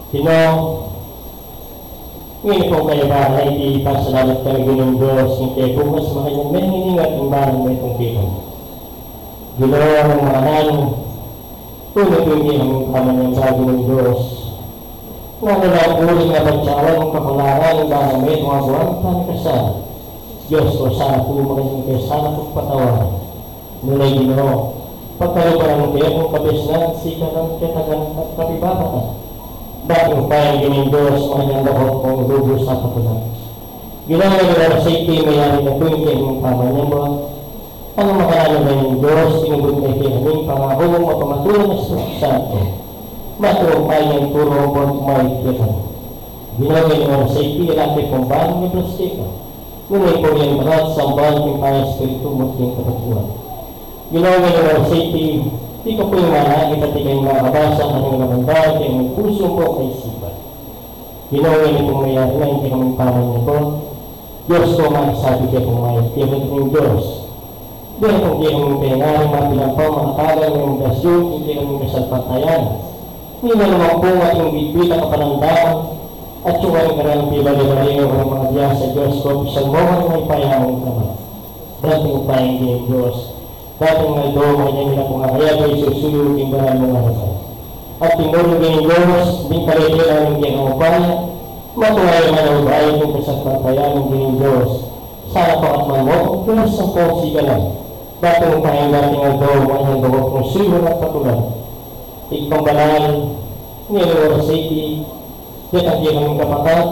Ginu, ngeni pung kayabaan iti pasalamat kami, Ginung Dios, king kekang bukas makanyan mengining at imbalan metung kekami. Ginu, nung makananu, tune pu ing kekang pamanyamba, Ginung Dios. Nanu la pu ring abat ya ing kakulangan, imbalan metung a buwan, panikasal. Dios ku, sana pu makanyan ke, sana pu patawaran. Nune, Ginu, pagkaluban ke kung kabiasnan, sikatan, ketagan, at kapibabatan. Dapot ing upaya, Ginung Dios, makanyan da kung lubus a patulan. Ginu, ngeni oras a iti, mayari na pu ing kekang pamanyamba. Nung makananu, Ginung Dios, tinubud ke kekami ing pangaku mung mapamatulan a Espiritu Santo. Maturung payang turu ampon kumayap kekami. Ginu, ngeni oras a iti, ila ke pung balang meblas keka. Nune pu ing banal, sambahan king Ibpa, Espiritu, at king Kabatiran. Ginu, ngeni oras a iti, ika pu ing manakit at ika ing makabasa karing laman da king pusu ampon kaisipan. Ginu, ngeni pung mayari na ing kekaming pamanyamba. Dios ku, makisabi ke pung mayap keka, Ginung Dios. Dapot ing kekaming pengari, mabilang pa, makatagan, mung dasyu king kekaming kasalpantayanan. Nune naman pu ing ating bitbit a kapanandaman, at ing karing pibale-bale, o karing mangabiasa, Dios ku, pisan mo karing mayupaya mung kamay. Dapot ing upaya, Ginung Dios, dapot ing aldo makanyan mi na pung akayap a isusu king banal mung arapan. At timurung, Ginung Dios, ding kalete na ning kekang upaya, matunay a manaubayan king kasalpantayanan, Ginung Dios. Sana pakatman mo kung pinas ang pong sigalan. Dapot ing upaya, dapot ing aldo makanyan da kung suyuran at patulan. Ibpang banal, ngeni oras a iti, detang kekaming kapatad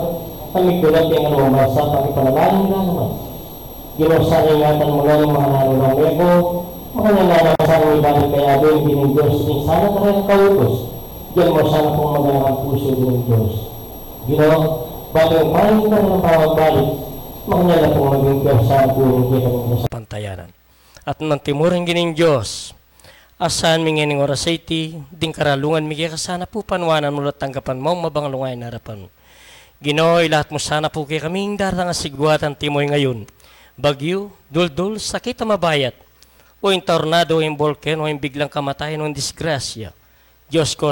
a migdulag king anuman bansa, pakipanalangin da naman. Ginu, sana ingatan mu la ring makananu lang metung, makanyan da naman sana mibalik kaya, Ginung Dios, ing sana karelang kautus. Dinan mu sana pung maganakang pusu, Ginung Dios. Ginu, dapot ing upaya ning karelang pamagbalik, makanyan da pung maging pwersa pu ing kekaming kasalpantayanan. At nung timurung, Ginung Dios, asahan mi ngening oras a iti, ding karalungan mi keka, sana pu panuanan mu la at tanggapan mu king mabang a lungayan a arapan. Ginu, ilakat mu sana pu kekami ing daratang a sigwatan timo ing ayun, bagyu, duldul, sakit a mabayat, o ing tornado, o ing bolkeno, o ing biglang kamatayan, o ing disgrasya. Dios ku,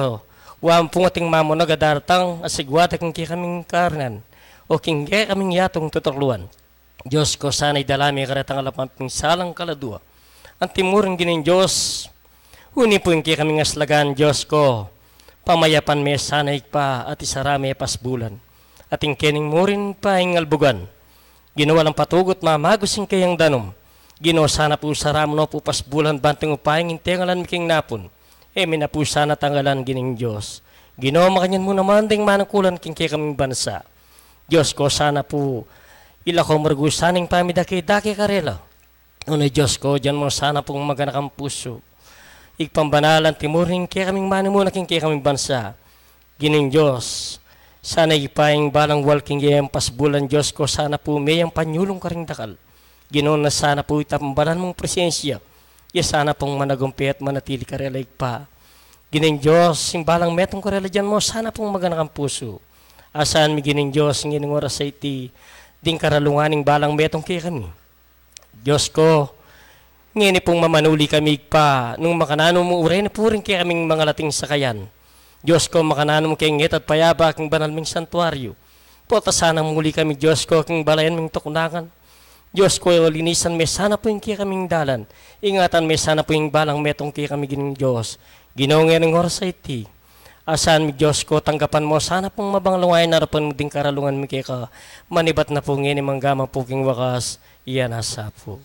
wa mu pung ating mamunag a daratang a sigwatan king kekaming karnen, o king kekaming yatung tutukluan. Dios ku, sana idala me karetang alapan pin salang kaladua. Antimurung, Ginung Dios, uni pu ing kekaming aslagan, Dios ku, pamayapan me sana, Ibpa, at isara me pasbulan. At ing kening murin pa ing albugan. Ginu, alang patugut mamagus ing keyang danum. Ginu, sana pu sara mu no pu pasbulan, banta ing upaya ing tengalan mi king napun, e mi na pu sana tangalan, Ginung Dios. Ginu, makanyan mu naman ding manukulan king kekaming bansa. Dios ku, sana pu ilako mu rugu sana ing pamidake-dake karela. Nune, Dios ku, dinan mu sana pung maganakang pusu. Ibpang banal, antimurung ing kekaming manimuna king kekaming bansa. Ginung Dios, sana Ibpa, ing balang wal king keyang pasbulan, Dios ku, sana pu meyang panyulung karing dakal. Ginu, na sana pu itambalan mung presensya ya sana pung managumpe at manatili karela, Ibpa. Ginung Dios, ing balang metung karela, dinan mu sana pung maganakang pusu. Asahan mi, Ginung Dios, ngening oras a iti, ding karalungan ning balang metung kekami. Dios ku, ngeni pung mamanuli kami, Ibpa, nung makananu mu, uray na pu ring kekaming mangalating sakayan. Dios ku, makananu mu keng ngeta at payaba king banal ming santuaryu. Pota sanang muli kami, Dios ku, king balayan ming tuknangan. Dios ku, linisan me sana pu ing kekaming dalan. Ingatan me sana pu ing balang metung kekami, Ginung Dios. Ginu, ngening oras a iti, asahan mi, Dios ku, tanggapan mu sana pung mabang a lungayan a arapan mu ding karalungan mi keka, manibat na pu ngeni mangga man pu king wakas, iya na sa pu.